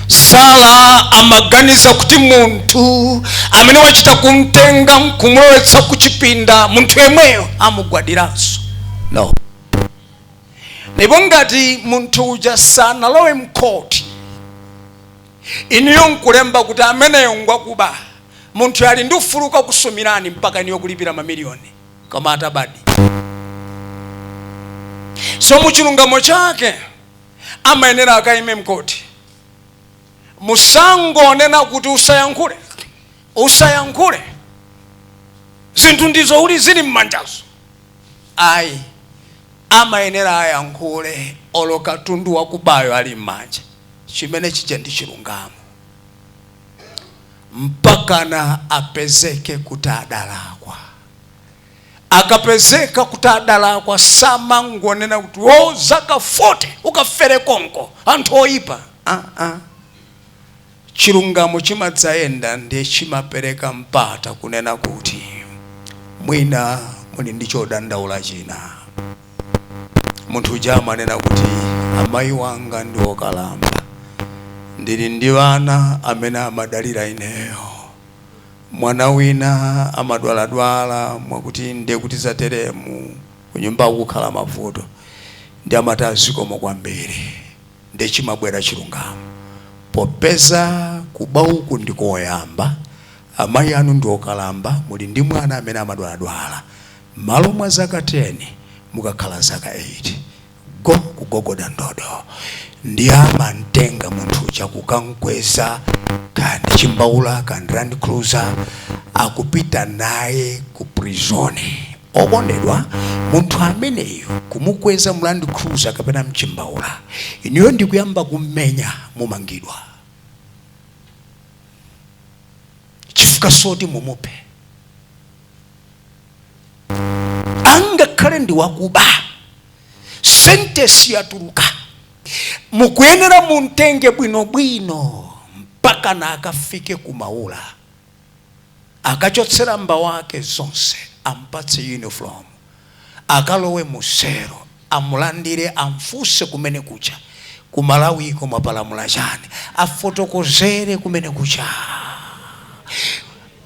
Sara amaganiza kuti munthu amene wachita kumtenga nkumulowetsa kuchipinda, munthu yemweyo amugwadiranso. No. Ndipo ngati munthu uja sanalowe mkhoti, inuyo nkulemba kuti ameneyo ngwakuba, munthu ali ndi ufulu kakusumirani mpaka inuyo kulipira mamiliyoni, koma atabadi. So muchilungamo chake amayenera akaime mkhoti. Musangonena kuti usayankhule, usayankhule, zinthu ndizo uli zili mmanjazo. Ayi, amayenera ayankhule olo katundu wakubayo ali m'manja. Chimene chija ndi chilungamo, mpakana apezeke kuti adalakwa. Akapezeka kuti adalakwa, samangonena kuti o zaka 40 ukafere konko, anthu oyipa. Ah, ah. Chilungamo chimadzayenda, ndiye chimapereka mpata kunena kuti mwina muli ndi chodandaula china. Munthu uja amanena kuti amayi wanga ndi okalamba, ndili ndi vana amene amadalira ineyo, mwana wina amadwaladwala, mwakuti ndiye kuti zateremu kunyumba kukhala mavuto. Ndi amati azikomo kwambiri. Ndiye chimabwera chilungamo. Popeza kuba uku ndikoyamba, amayi anu ndi okalamba, muli ndi mwana amene amadwaladwala, malo mwa zaka 10 Mukakhala zaka 8. Go kugogoda ndodo. Ndiye amamtenga munthu uja kukamkweza, kandi chimbaula, kandi Land Cruiser, akupita naye ku prison. Okondedwa, munthu ameneyo kumukweza mu Land Cruiser kapena mchimbaula, inuyo ndikuyamba kummenya, mumangidwa, chifukwa soti mumuphe. Angakhale ndi wakuba, sentence yatuluka, mukuyenera muntenge bwinobwino mpaka na akafike kumaula, akachotsera mba wake zonse, ampatse uniform, akalowe musero, amulandire, amfunse kumene kucha kumalawiko mwapalamula chani, afotokozere kumene kucha.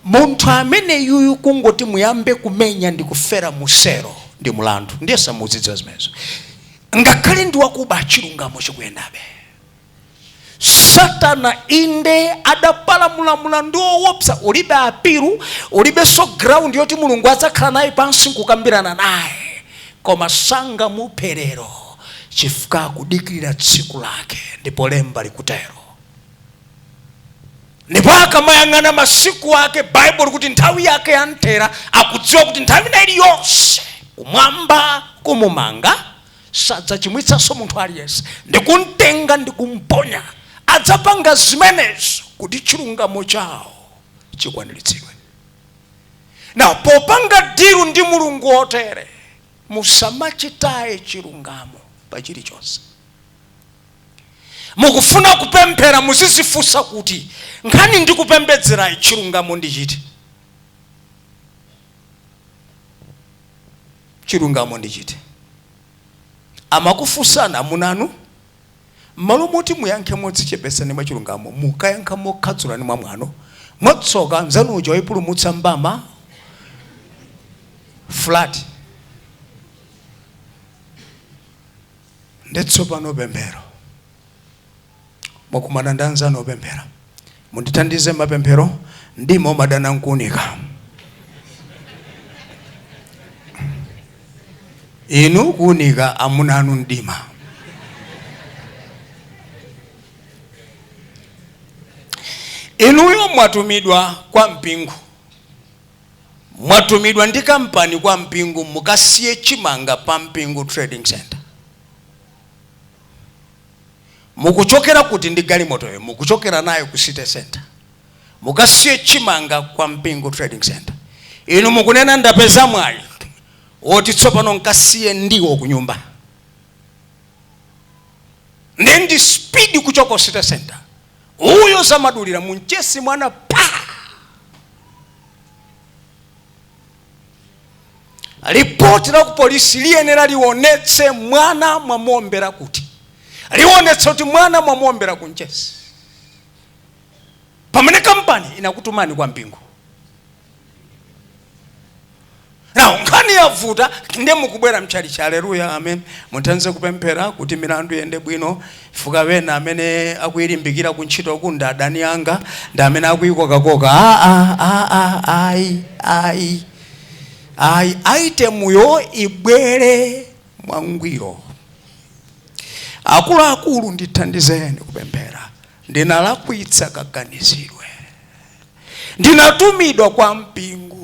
Munthu amene yuyu kungoti muyambe kumenya ndi kufera musero ndi mulandu. Ndiye samudzidziwa zimenezo. Ngakhale ndi wakuba, chilungamo chikuyendabe. Satana inde adapalamula mulandu woopsa, ulibe appeal, ulibenso ground yoti Mulungu adzakhala naye pansi nkukambirana naye, koma sangamupherero chifukwa akudikirira tsiku lake, ndipo lemba likutero. Ndipo akamayang'ana masiku ake, Baibulo kuti nthawi yake yamthera, akudziwa kuti nthawi ina iliyonse kumwamba kumumanga, sadzachimwitsanso munthu aliyense, ndikumtenga ndikumponya. Adzapanga zimenezo kuti chilungamo chawo chikwaniritsidwe. Na popanga deal ndi Mulungu otere, musamachitaye chilungamo pa chilichonse. Mukufuna kupemphera, muzizifunsa kuti nkhani ndikupembedzerayi chilungamo ndichiti? Chilungamo ndichiti? Amakufunsana amunanu, m'malo moti muyankhe modzichepetsa ndi mwachilungamo, mukayankha mokhadzula ndi mwamwano. Mwatsoka mnzanu uja wayipulumutsa mbama flat. Ndetsopano pemphero, mwakumana ndi anzanu opemphera, mundithandize mapemphero, ndimo madana nkuunika. Inu kuunika, amuna anu mdima. Inuyo mwatumidwa kwa Mpingo, mwatumidwa ndi kampani kwa Mpingo, mukasiye chimanga pa Mpingo Trading Center. Mukuchokera kuti ndi galimotoyo? Mukuchokera nayo ku city center, mukasiye chimanga kwa Mpingo Trading Center. Inu mukunena, ndapeza mwayi woti tsopano nkasiye ndiwo ku nyumba, ndi speed kuchoka ku city center. Uyo zamadulira munchesi mwana pa ripoti la ku polisi liyenera lionetse mwana mwamuombera kuti, lionetse kuti mwana mwamuombera kunchesi, pamene kampani inakutumani kwa Mpingo. Now nkhani yavuta, ndiye mukubwera mchalichi, aleluya, amen, muthandize kupemphera kuti milandu iyende bwino, fuka wena amene akuyilimbikira kuntchito ku ndi adani anga, ndi amene akuyikokakoka. Ah, ah, ah, ayi, ayi, ayi, itemyo ibwere mwangwiro. Akuluakulu, ndithandizeni kupemphera, ndinalakwitsa kaganizidwe, ndinatumidwa kwa Mpingo,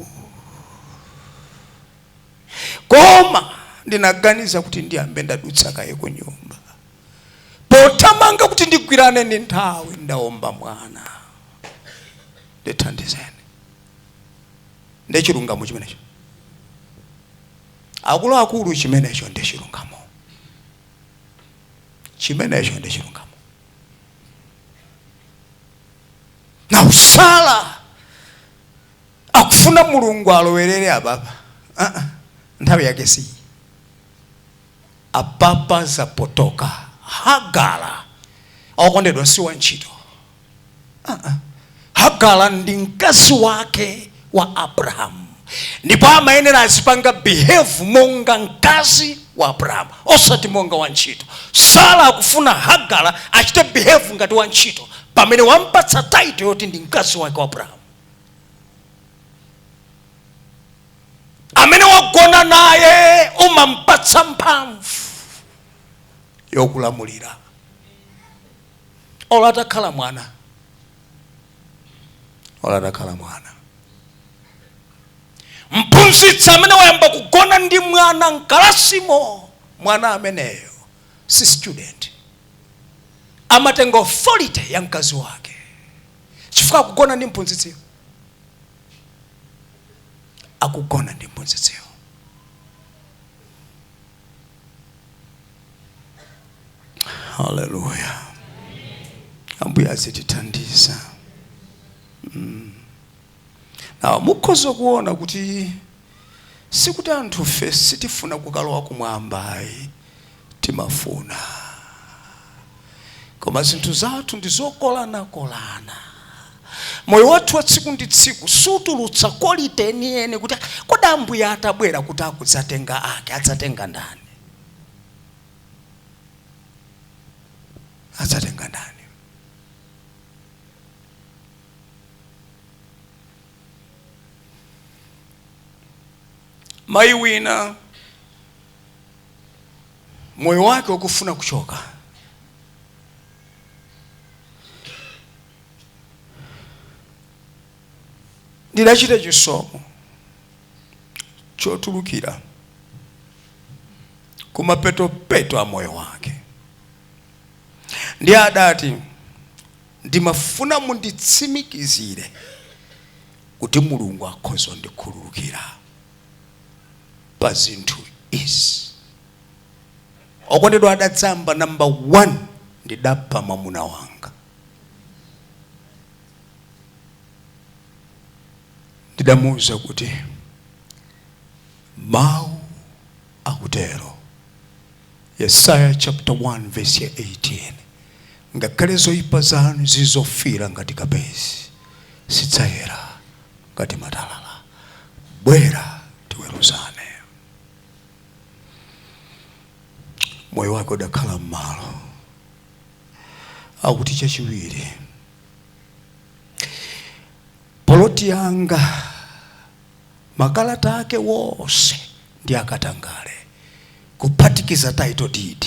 koma ndinaganiza kuti ndiyambe ndadutsa kaye ku nyumba. Pothamanga kuti ndigwirane ndi nthawi, ndaomba mwana, ndithandizeni. Ndi chilungamo chimenecho, akuluakulu, chimenecho ndi chilungamo, chimenecho ndi chilungamo. Na usala akufuna Mulungu alowerere apapa. Uh-uh. Nthawi yake si apapa, zapotoka. Hagara, okondedwa, si wantchito. Uh-uh. Hagara ndi mkazi wake wa Abrahamu, ndipo amayenera azipanga behave monga mkazi wa Abrahamu, osati monga wantchito. Sara akufuna Hagara achite behave ngati wantchito, pamene wampatsa title yoti ndi mkazi wake wa Abrahamu amene wagona naye. Umampatsa mphamvu yokulamulira olo atakhala mwana, olo atakhala mwana. Mphunzitsi amene wayamba kugona ndi mwana mkalasimo, mwana ameneyo si student, amatenga authority ya mkazi wake chifukwa akugona ndi mphunzitsiyo, akugona ndi mphunzitsiyo. Haleluya! Ambuye azitithandiza. Na mukhoza kuona kuti sikuti anthufe sitifuna kukalowa kumwamba ayi, timafuna, koma zinthu zathu ndi zokolanakolana. Moyo wathu wa tsiku ndi tsiku sutulutsa quality enieni kuti kodi Ambuye atabwera kuti akudzatenga ake, adzatenga ndani? Adzatenga ndani? Mayi wina moyo wake ukufuna kuchoka, ndidachita chisomo chotulukira kumapetopeto a moyo wake, ndiye adati, "Ndimafuna munditsimikizire kuti Mulungu akhoza kundikhululukira pa zinthu izi." Okondedwa, adadzamba number 1, "Ndidapha mwamuna wanga." Ndidamuwuza kuti mawu akutero, Yesaya chapter 1 verse ya 18, "Ngakhale zoyipa zanu zizofira ngati kapezi, zidzayera ngati matalala. Bwera tiweruzane." Moyo wake udakhala m'malo. Akuti, "Chachiwiri, poloti yanga makalata ake wonse ndi akatangale, kuphatikiza title deed."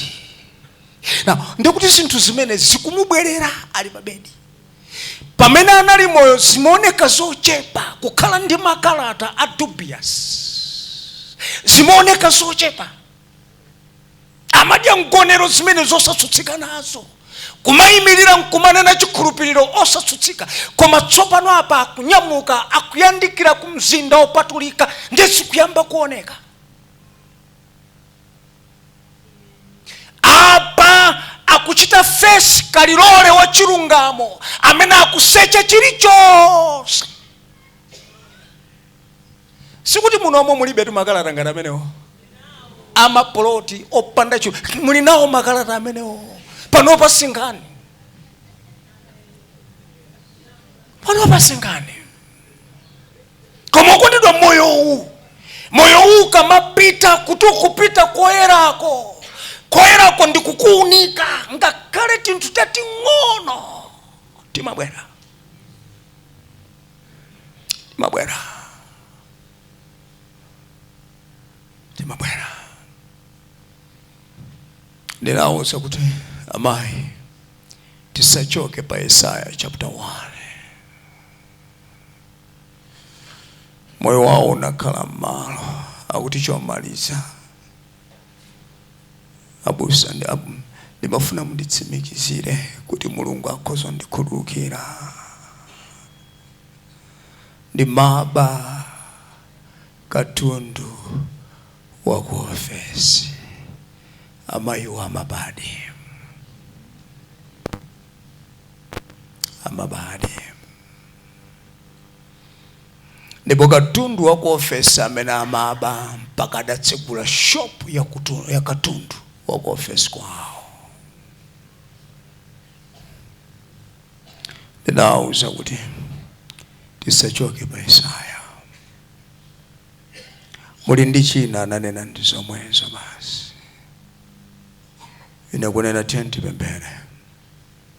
Now ndikuti zinthu zimene zikumubwerera ali pa bedi, pamene anali moyo zimaoneka zochepa, kukhala ndi makalata a dubious zimaoneka zochepa, amadya mgonero zimene zosatsutsika nazo, kumayimirira nkumanena chikhulupiriro osatsutsika. Koma tsopano apa akunyamuka, akuyandikira ku mzinda wopatulika, ndi zikuyamba kuoneka. Apa akuchita face kalilole wa chilungamo amene akusecha chilichonse. Sikuti munomo mulibe makalata ngati amenewo amapoloti opanda chu, muli nawo makalata amenewo. Panopa singani, panopa singani. Koma okondedwa, moyo uwu, moyo uwu kamapita kuti ukupita koyerako, koyerako ndi kukuunika, ngakhale tinthu tating'ono timabwera, timabwera, timabwera. Ndinawuza kuti, "Amayi, tisachoke pa Yesaya chapter 1." Moyo wawo unakhala m'malo. Akuti, "Chomaliza, abusa, ndimafuna munditsimikizire kuti Mulungu akhoza kundikhululukira. Ndimaba katundu wa ku ofesi." Amayiwo amabadi, amabadi, ndipo katundu wa ku ofesi amene amaba, mpaka adatsegula shop ya katundu wa ku ofesi kwawo. Ndinawuza kuti tisachoke pa Yesaya. "Muli ndi china?" Ananena, "Ndi zomwezo basi." Ine kunena, "Tiye tipemphere."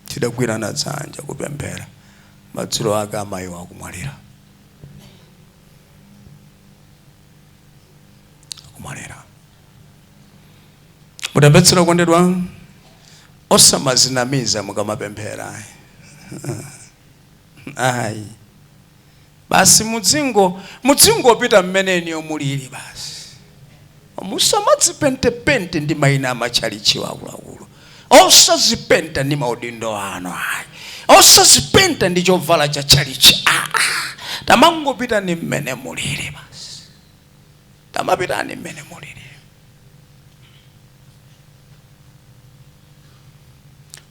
Tidagwirana dzanja kupemphera. Madzulo ake amayiwo akumwalira, akumwalira. Mutamvetsera okondedwa, osamazinamiza mukamapemphera. Ayi basi, mudzingopita mmeneniyo mulili basi. Musamadzipentepente ndi mayina amatchalichiwa akuluakulu, osazipenta ndi maudindo anu ayi, osazipenta ndi chovala cha tchalichi. Ah, tamangopita ni mmene mulili basi, tamapitani mmene mulili.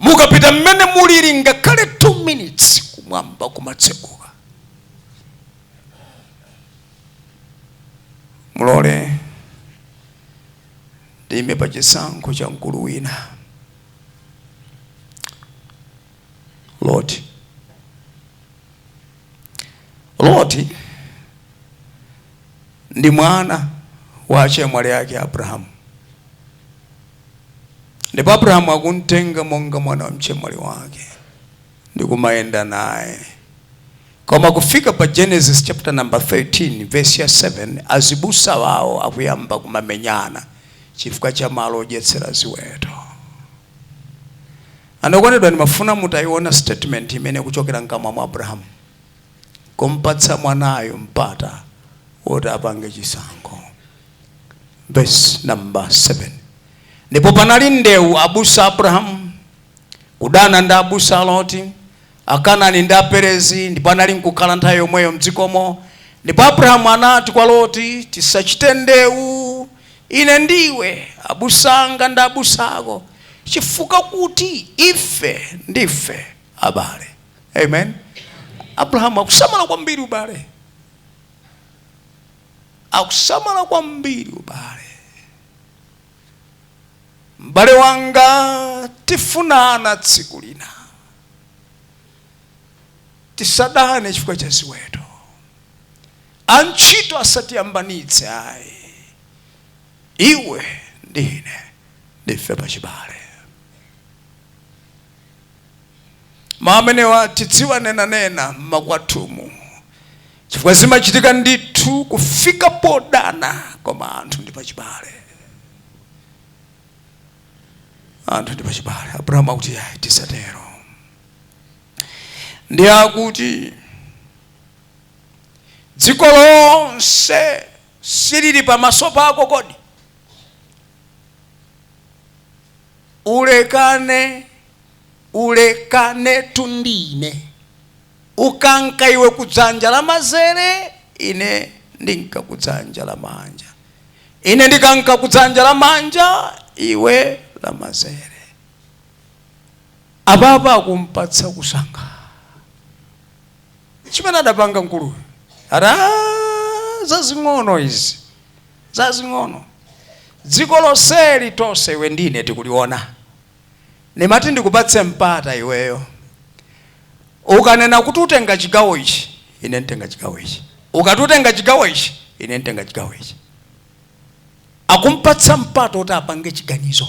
Mukapita mmene mulili ngakhale 2 minutes, kumwamba kumatsekuka. Mulole ndime pa chisankho cha mkulu wina, Loti. Loti ndi mwana wa achemwali ake Abrahamu, ndipo Abrahamu akumtenga monga mwana wa mchemwali wake ndi kumayenda naye. Koma kufika pa Genesis chapter number 13 verse ya 7, azibusa wawo akuyamba kumamenyana chifukwa cha malo odyetsera ziweto. Okondedwa, ndimafuna mutayiona statement imene kuchokera mkamwa mwa Abrahamu, kumpatsa mwanayo mpata woti apange chisankho. Verse number 7: ndipo panali ndewu abusa Abrahamu kudana ndi abusa a Loti, Akanani ndi Aperezi, ndipo anali nkukhala nthawi yomweyo mdzikomo. Ndipo Abrahamu anati kwa Loti, "Tisachite ndewu ine ndiwe, abusa anga ndi abusa ako, chifukwa kuti ife ndife abale." Amen. Abrahamu akusamala kwambiri ubale, akusamala kwambiri ubale. M'bale wanga, tifunana tsiku lina, tisadane chifukwa cha ziweto. Antchito asatiyambanitse ayi. Iwe ndi ine ndife pachibale. Maamenewa tidziwa nenanena mmakwathumu, chifukwa zimachitika ndithu kufika podana, koma anthu ndi pachibale, anthu ndi pachibale. Abrahamu akuti, "Ayi, tisatero." Ndi akuti, "Dziko lonse silili pamaso pako kodi? Ulekane, ulekane tundine. Ukanka iwe kudzanja lamazere, ine ndinka kudzanja lamanja. Ine ndikanka kudzanja lamanja, iwe lamazere." Apapa akumpatsa kusankha. Chimene adapanga mkuluyu, ati, "Zazing'ono izi, zazing'ono. Dziko lonseli tonse iwe ndine tikuliona. Nimati ndikupatse mpata iweyo. Ukanena kuti utenga chigawo ichi, ine nditenga chigawo ichi. Ukati utenga chigawo ichi, ine nditenga chigawo ichi." Akumpatsa mpata kuti apange chiganizo.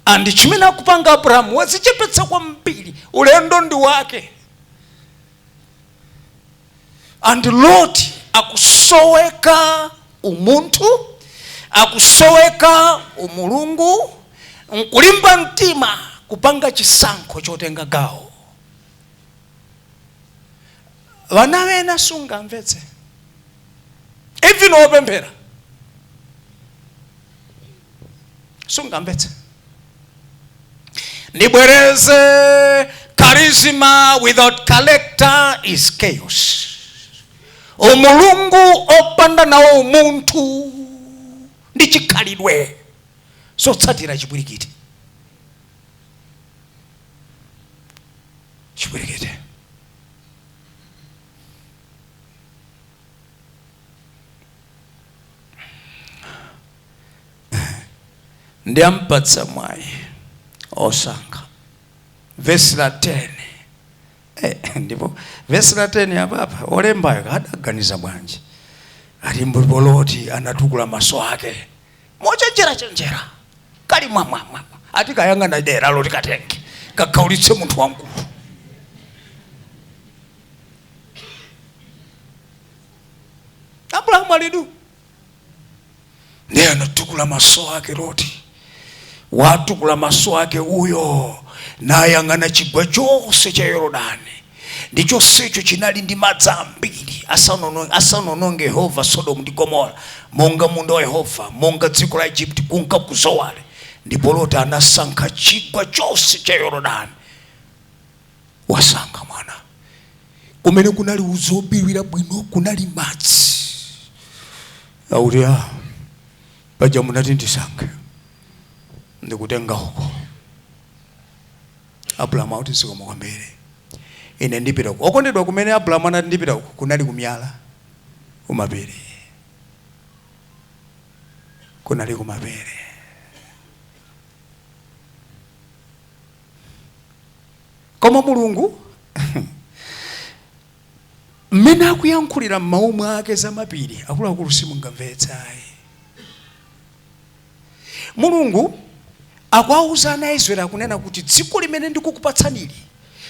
And chimene akupanga Abrahamu, wazichepetsa kwambiri, ulendo ndi wake. And Lot akusoweka umunthu, akusoweka umulungu, nkulimba mtima kupanga chisankho chotenga gawo. Vana wena sungamvetse, even wopemphera sungamvetse. Ndibwereze: charisma without character is chaos. Umulungu opanda nawo umunthu ndi chikhalidwe, zotsatira chipwirikiti, chipwirikiti. Ndi ampatsa mwayi osankha. Vesi la 10. Ndipo vesi la 10 apapa, olembayo adaganiza bwanji? Ati ndipo Loti anatukula maso ake mochenjerachenjera, kali mwamwamwa, ati kayang'ana dera loti katenge kakaulitse munthu wamkulu. Abrahamu alidu. Ndiye anatukula maso ake Loti, watukula maso ake uyo, nayang'ana chigwa chonse cha Yorodani, ndi chonsecho chinali ndi madzi ambiri, asanononge Yehova Sodomu ndi Gomora, monga munda wa Yehova, monga dziko la Egypt kunka ku Zowari. Ndipo Loti anasankha chigwa chonse cha Yorodani. Wasankha mwana kumene kunali uzobiriwira bwino, kunali madzi. Akuti, "Ah, paja munati ndisankhe, ndikutenga uko." Abrahamu akuti, "Zikomo kwambiri, ine ndipita uko." Okondedwa, kumene Abrahamu anati ndipita uko kunali kumyala, kumapiri, kunali kumapiri. Koma Mulungu mmene akuyankhulira m'mawu mwake za mapiri, akuluakulu, simungamvetsayi. Mulungu akuwauza ana a Israeli, akunena kuti dziko limene ndikukupatsanili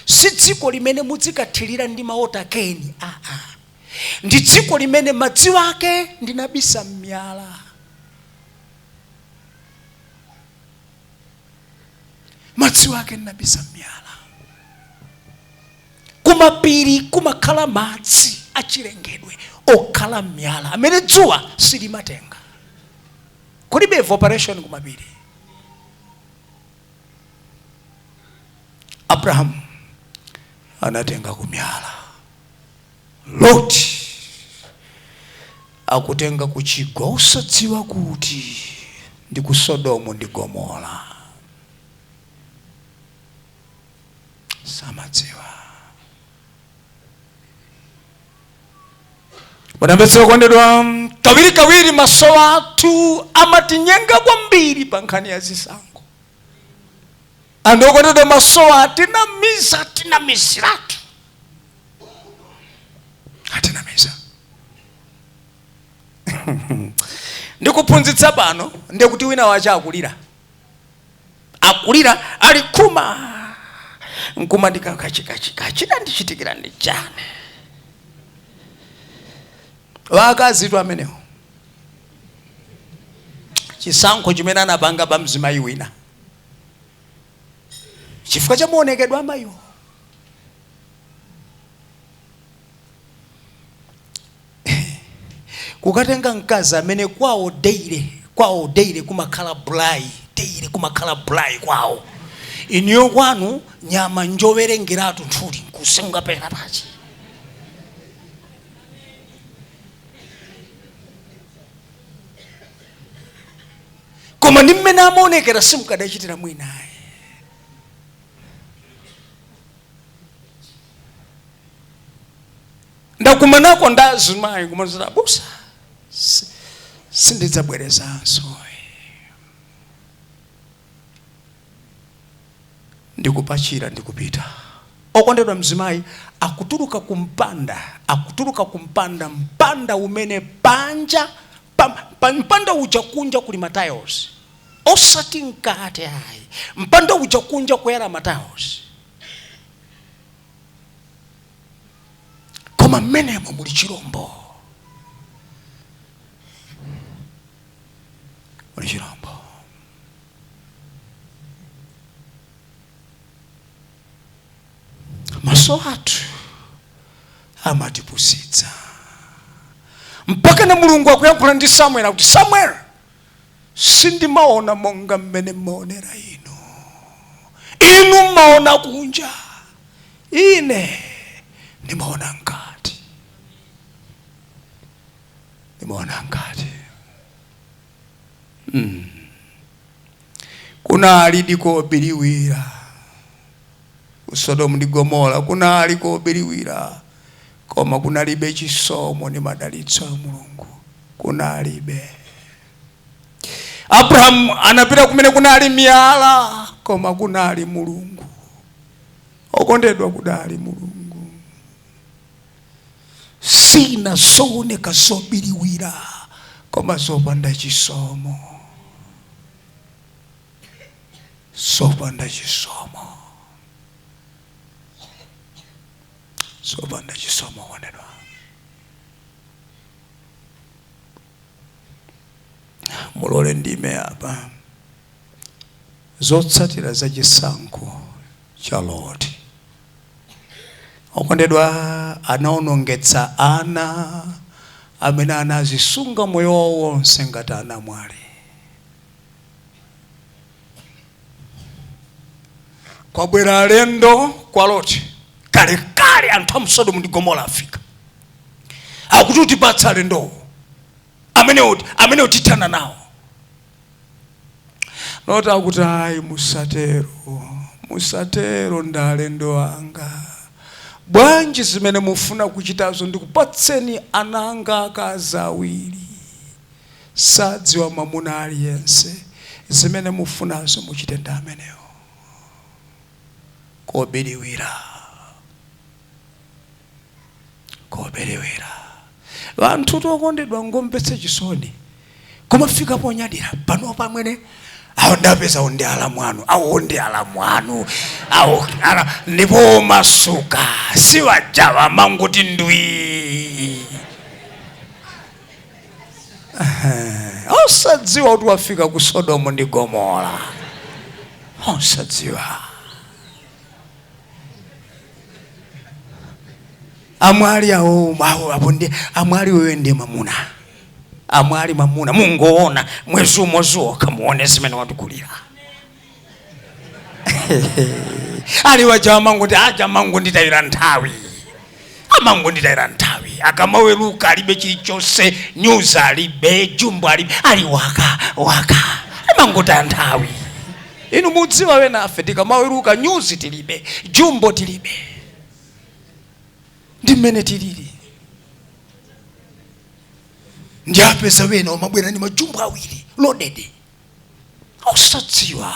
si dziko limene muzikathirira ndi ma water can. Aa, ndi dziko limene madzi ake ndinabisa m'miyala. Madzi ake ndinabisa m'miyala. Kumapiri kumakhala madzi achilengedwe okhala m'miyala amene dzuwa silimatenga. Kulibe evaporation kumapiri. Abrahamu anatenga kumyala, Loti akutenga kuchigwa, usadziwa kuti ndi ku Sodomu ndi Gomora. Samadziwa. Mudamvetsa, okondedwa? Kawirikawiri maso athu amatinyenga kwambiri pa nkhani ya zisankho. Anthu okondedwa, maso atinamiza, atinamiziratu, atinamiza. Ndikuphunzitsa pano, ndikuti wina wache akulira, akulira, ali khuma nkuma ndikakachikachika chidandichitikira ndi chani? Wakazitu amenewo, chisankho chimene anapanga pa mzimayi wina chifukwa cha maonekedwe amayiwo. Kukatenga mkazi amene kwawo daily, kwawo daily kumakhala braai, daily kumakhala braai kwawo. Iniyo kwanu nyama njowerengeratu nthuli nkusenga pena pachi. Koma ndi mmene amaonekera simukadachitira mwinayi. Ndakumanako ndi azimayi kumazira, "Abusa, sindidzabwerezanso." Ndikupachira, ndikupita. Okondedwa, mzimayi akutuluka kumpanda, akutuluka kumpanda, mpanda umene panja pa mpanda uja kunja kuli ma tiles, osati mkati ayi. Mpanda uja kunja kuyala ma tiles, koma mmenemo muli chirombo, muli chirombo. Maso athu amatipusitsa mpaka na Mulungu akuyankhula ndi Samuel akuti, "Samuel, sindimaona monga mmene mmaonera inu. Inu mmaona kunja, ine ndimaona mkati, ndimaona mkati." Kunali dikobiriwira ku Sodomu ndi Gomora, kunali kobiriwira, koma kunalibe chisomo ndi madalitso a Mulungu, kunalibe. Abrahamu anapita kumene kunali miyala, koma kunali Mulungu. Okondedwa, kudali Mulungu. Sina zooneka zobiriwira koma zopanda chisomo, zopanda chisomo, zopanda chisomo. Okondedwa, Mulole ndime apa. Zotsatira za chisankho cha Loti. Okondedwa, anaonongetsa ana amene anazisunga moyo wawo wonse ngati anamwali. Kwabwera alendo kwa Loti. Kalekale anthu a mu Sodomu ndi Gomora afika, akuti utipatsa alendowo amene utithana nawo. Loti akuti ayi, musatero, musatero, ndi alendo anga. Bwanji zimene mufuna kuchitazo? Ndikupatseni ana anga akazi awiri, sadziwa mwamuna aliyense. Zimene mufunazo muchite ndi amenewo. Kobiriwira, kobiriwira. Vanthu tokondedwa, ngomvetsa chisoni, kumafika ponyadira pano pamwene awo ndapeza awo ndi alamu anu, awo ndi alamu anu, awo ala, ndipo masuka siwajawa manguti ndwi, osadziwa kuti wafika ku Sodomu ndi Gomora, osadziwa. Amwali awo awo apo ndi amwali, wewe ndiye mwamuna, amwali mwamuna. Mungoona mwezi umodzi wokha, muone zimene watikulira. Ali waja amanguti aja amangonditayira nthawi, amangonditayira nthawi. Akamaweruka alibe chilichonse, nyuza alibe, jumbo alibe, ali waka waka, amangotaya nthawi. Inu mudziwa wena afe tikamaweruka nyuzi tilibe, jumbo tilibe, ndi mmene tilili. Ndi apeza wena umabwera ndi majumbo awiri loaded, osadziwa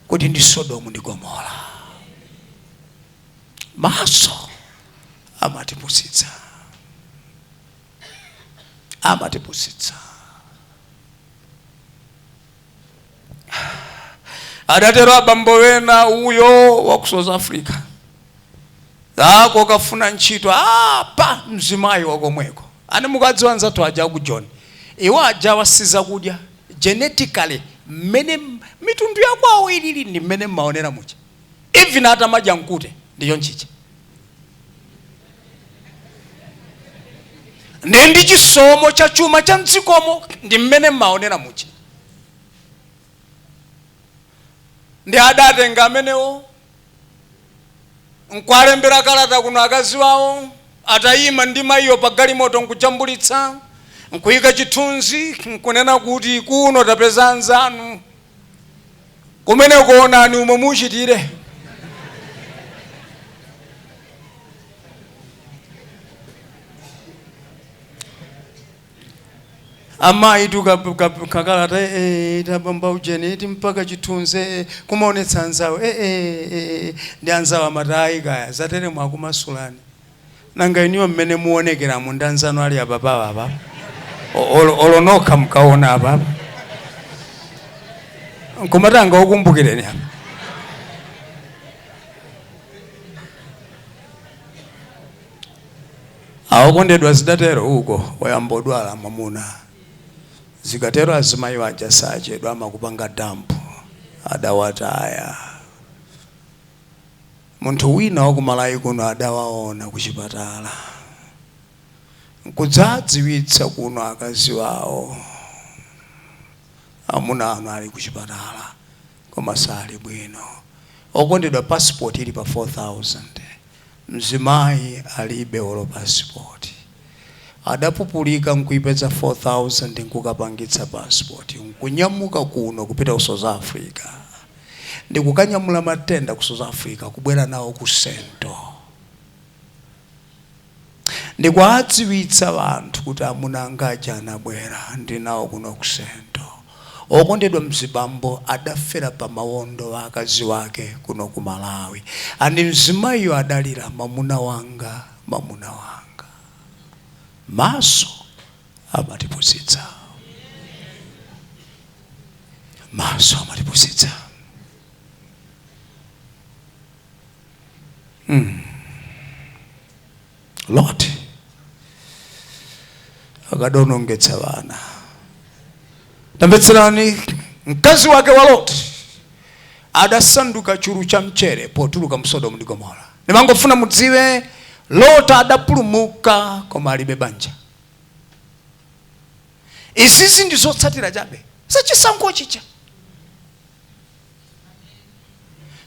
kuti ndi Sodomu ndi Gomora. Maso amatipusitsa, amatipusitsa. Adatero abambo wena uyo wa ku South Africa ako kafuna ntchito apa mzimayi wakomweko ani mukadziwa anzathu aja ku John, iwo aja wasiza kudya genetically mmene mitundu yakwawo ilili ndi mmene mmaonera muja. Even atamadya mkute ndicho nchicha ndi chisomo cha chuma cha mdzikomo ndi mmene mmaonera muja. Ndi adatenga amenewo nkwalembera kalata kuno akazi wawo atayima ndi mayiyo pa galimoto, nkujambulitsa, nkuyika chithunzi, nkunena kuti kuno tapeza anzanu, kumene kuonani umwe muchitire. Amayi tukakalata tabamba ujeni ti mpaka chithunzi kumaonetsa anzawo ndi anzawo amati kaya zatere mwakumasulani. Nanga iniyo mmene muonekeramo ndi anzanu ali apapawa apapa, olonokha mkaona apapa nkumatanga ukumbukireni apa. Awokondedwa, zidatero uko wayambodwala mwamuna. Zikatero azimayi aja sachedwa amakupanga dump, adawataya. Munthu wina wakumalawi kuno adawaona kuchipatala nkudzadziwitsa kuno akazi wawo, amuna anu ali kuchipatala koma sali bwino. Okondedwa, passport ili pa 4000, mzimayi alibe olo passport. Adapupulika nkuipeza 4000 nkukapangitsa passport, nkunyamuka kuno kupita ku South Africa, ndikukanyamula matenda ku South Africa kubwera nawo ku Sento, ndikuadziwitsa anthu kuti amuna angaja anabwera ndinawo kuno ku Sento. Okondedwa, mzibambo adafera pa mawondo wa akazi wake kuno ku Malawi, and mzimayiyo adalira, "Mamuna wanga, mamuna wanga." Maso amatipusitsa, maso amatipusitsa. Lot akadonongetsa vana. Tamvetserani, mkazi wake wa Loti adasanduka chulu cha mchere potuluka mu Sodomu ndi Gomora. Ndimangofuna mudziwe, Loti adapulumuka koma alibe banja. Izizi ndi zotsatira chabe zachisankho chicha,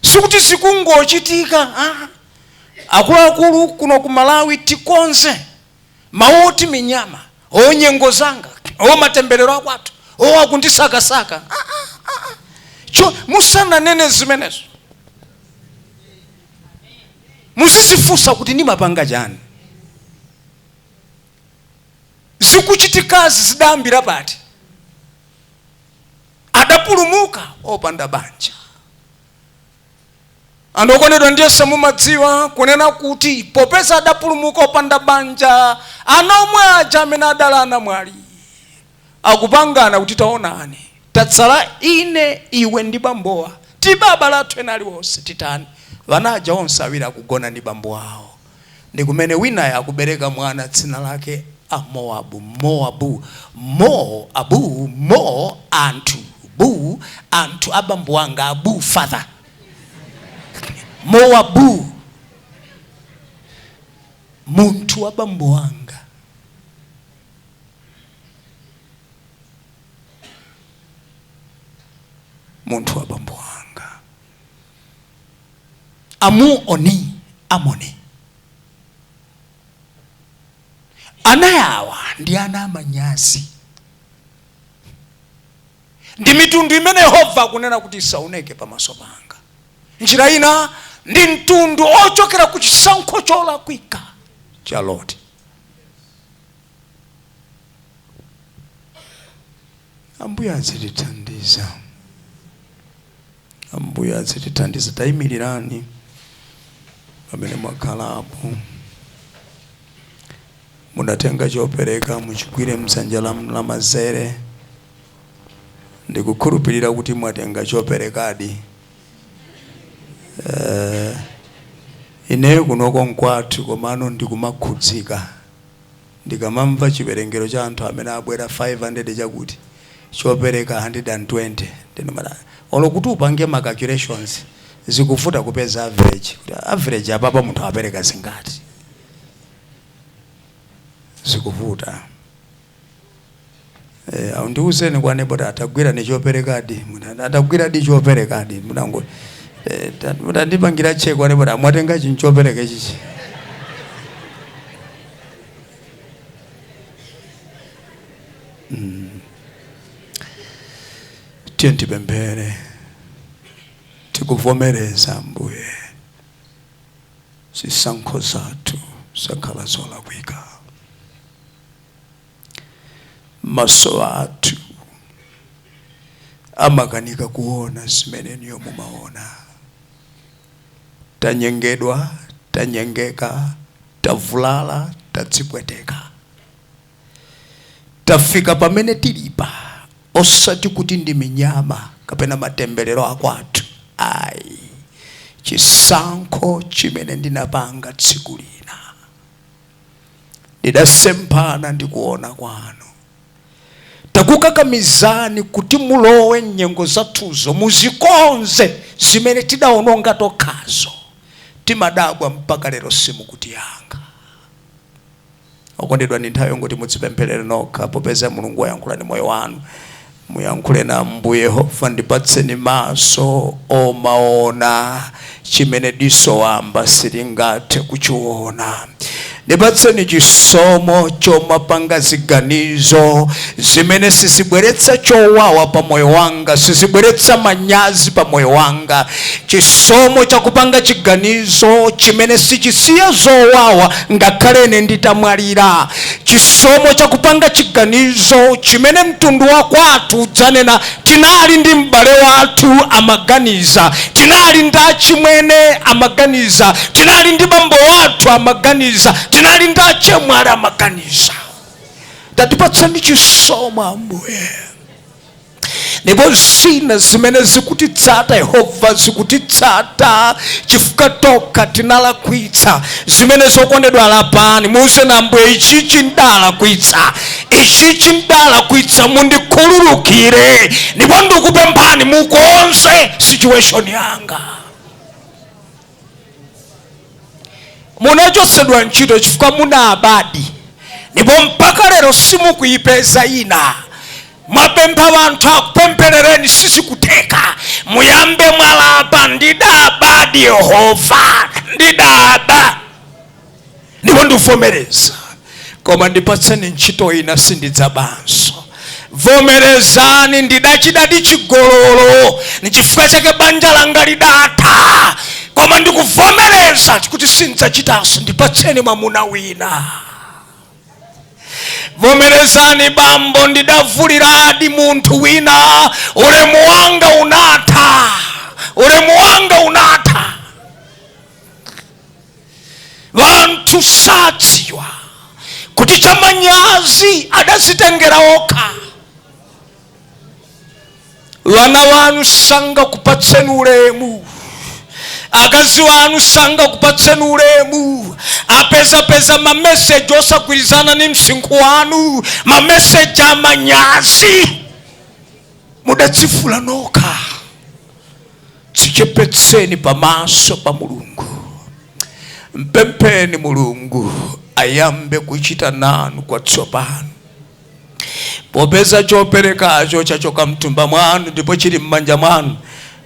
sikuti zikungochitika. Akuluakulu kuno ku Malawi tikonze mawu oti minyama, o nyengo zanga, o matemberero akwathu, o akundisakasaka. Cho musananene zimenezo muzizifunsa kuti ndimapanga chani, zikuchitikazi zidayambira pati? Adapulumuka opanda banja. Anthu okondedwa, ndiye mumadziwa kunena kuti popeza adapulumuka opanda banja, ana omwe aja amene adala anamwali akupangana kuti taonani, tatsala ine, iwe ndi bambowa, tibaba lathu ena aliwonse, titani? Vana aja onse awiri akugona ndi bambo awo, ndi kumene winayo akubereka mwana dzina lake Amoabu. Moabu, mo abu, mo anthu, bu anthu, abambo anga, abu father, Moabu, munthu wa bambo anga. Munthu wa bambo anga, Amuoni, Amoni. Ana awa ndi ana amanyazi, ndi mitundu imene Yehova akunena kuti isaoneke pamaso panga. Njira ina, ndi mtundu ochokera ku chisankho cholakwika cha Loti. Ambuye azitithandiza, Ambuye azitithandiza. Tayimirirani pamene mwakhalapo. Munatenga chopereka, muchigwire mdzanja la mazere. Ndikukhulupirira kuti mwatenga choperekadi. Ineyo kunoko nkwathu, komano ndikumakhudzika ndikamamva chiwerengero cha anthu amene abwera 500 chakuti chopereka 120. Ndinomata olo kuti upange ma calculations, zikuvuta kupeza average, kuti average apapa munthu apereka zingati, zikuvuta. Ndiuzeni kwa neighbour atagwira ni choperekadi, atagwira di choperekadi. Munango mutandipangira check kwa neighbour, mwatenga chinhu chopereka chichi. Tiye tipemphere. Tikuvomereza Mbuye, zisankho zathu zakhala zolakwika, maso athu amakanika kuona zimene niyo mumaona. Tanyengedwa, tanyengeka, tavulala, tadzipweteka, tafika pamene tilipa, osati kuti ndi minyama kapena matemberero akwathu, ayi, chisankho chimene ndinapanga tsiku lina ndidasemphana ndi kuona kwanu. Takukakamizani kuti mulowe nyengo zathuzo, muzikonze zimene tidawononga tokhazo. Timadabwa mpaka lero simukutiyankha. Okondedwa, ndi nthawi yongoti mudzipempherere nokha, popeza Mulungu wayankhula ndi moyo wanu. Muyankhule na Mbuye Yehova: ndipatseni maso omaona chimene diso wamba silingathe kuchiona. Ndipatseni chisomo chomapanga ziganizo zimene sizibweretsa chowawa pa moyo wanga, sizibweretsa manyazi pa moyo wanga. Chisomo chakupanga chiganizo chimene sichisiya zowawa ngakhale ine nditamwalira. Chisomo chakupanga chiganizo chimene mtundu wa kwathu udzanena, tinali ndi m'bale wathu amaganiza, tinali ndi achimwene amaganiza, tinali ndi bambo wathu amaganiza, tinali ndi achemwali amaganiza. Tatipatsani chisomo, Ambuye. Ndipo zina zimene zikutitsata, Yehova, zikutitsata chifukwa tokha tinalakwitsa. Zimene zokondedwa, lapani, muuze na Ambuye, ichichi ndalakwitsa. Ichichi ndalakwitsa, mundikhululukire, ndipo ndikupemphani mukonze situation yanga. Munachotsedwa ntchito chifukwa munabadi, ndipo mpaka lero simukuyipeza ina. Mwapempha anthu akupempherereni, sizikutheka. Muyambe mwalapa, ndidabadi Yehova, ndidaba ndipo ndivomereza, koma ndipatseni ntchito ina, sindidzabanso. Vomerezani, ndidachidadi chigololo, nchifukwa chake banja langa lidatha, koma ndikuvomereza kuti sindidzachitanso, ndipatseni mwamuna wina. Vomerezani bambo, ndidavuliradi munthu wina, ulemu wanga unatha, ulemu wanga unatha. Vanthu sadziwa kuti chamanyazi adazitengera okha. Vana wanu sangakupatseni ulemu, akazi wanu sangakupatseni ulemu, apezapeza mameseji osagwirizana ni msinkhu wanu, mameseji amanyazi. Mudadzifula nokha. Dzichepetseni pamaso pa Mulungu, mpempheni Mulungu ayambe kuchita nanu kwatsopano. Popeza choperekacho chachoka mtumba mwanu ndipo chili m'manja mwanu,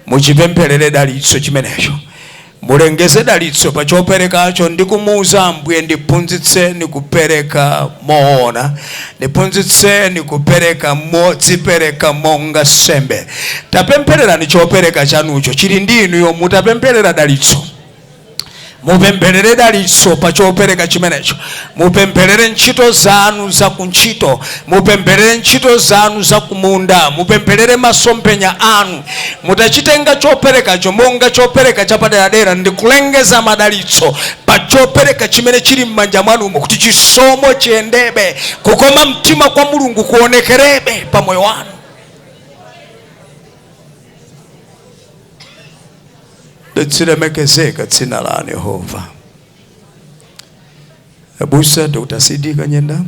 muchipempherere dalitso chimenecho, mulengeze dalitso pa choperekacho ndi kumuuza Ambuye, ndiphunzitseni kupereka moona, ndiphunzitseni kupereka modzipereka monga sembe. Tapemphererani chopereka chanucho, chili ndi inuyo, mutapempherera dalitso. Mupempherere dalitso pa chopereka chimenecho, mupempherere ntchito zanu za kuntchito, mupempherere ntchito zanu za kumunda, mupempherere masomphenya anu. Mutachitenga choperekacho monga chopereka chapaderadera ndi kulengeza madalitso pa chopereka chimene chili m'manja mwanumo, kuti chisomo chiyendebe, kukoma mtima kwa Mulungu kuonekerebe pa moyo wanu. Litsilemekezeka dzina lanu Yehova. Abusa Dr. C.D. Kanyenda,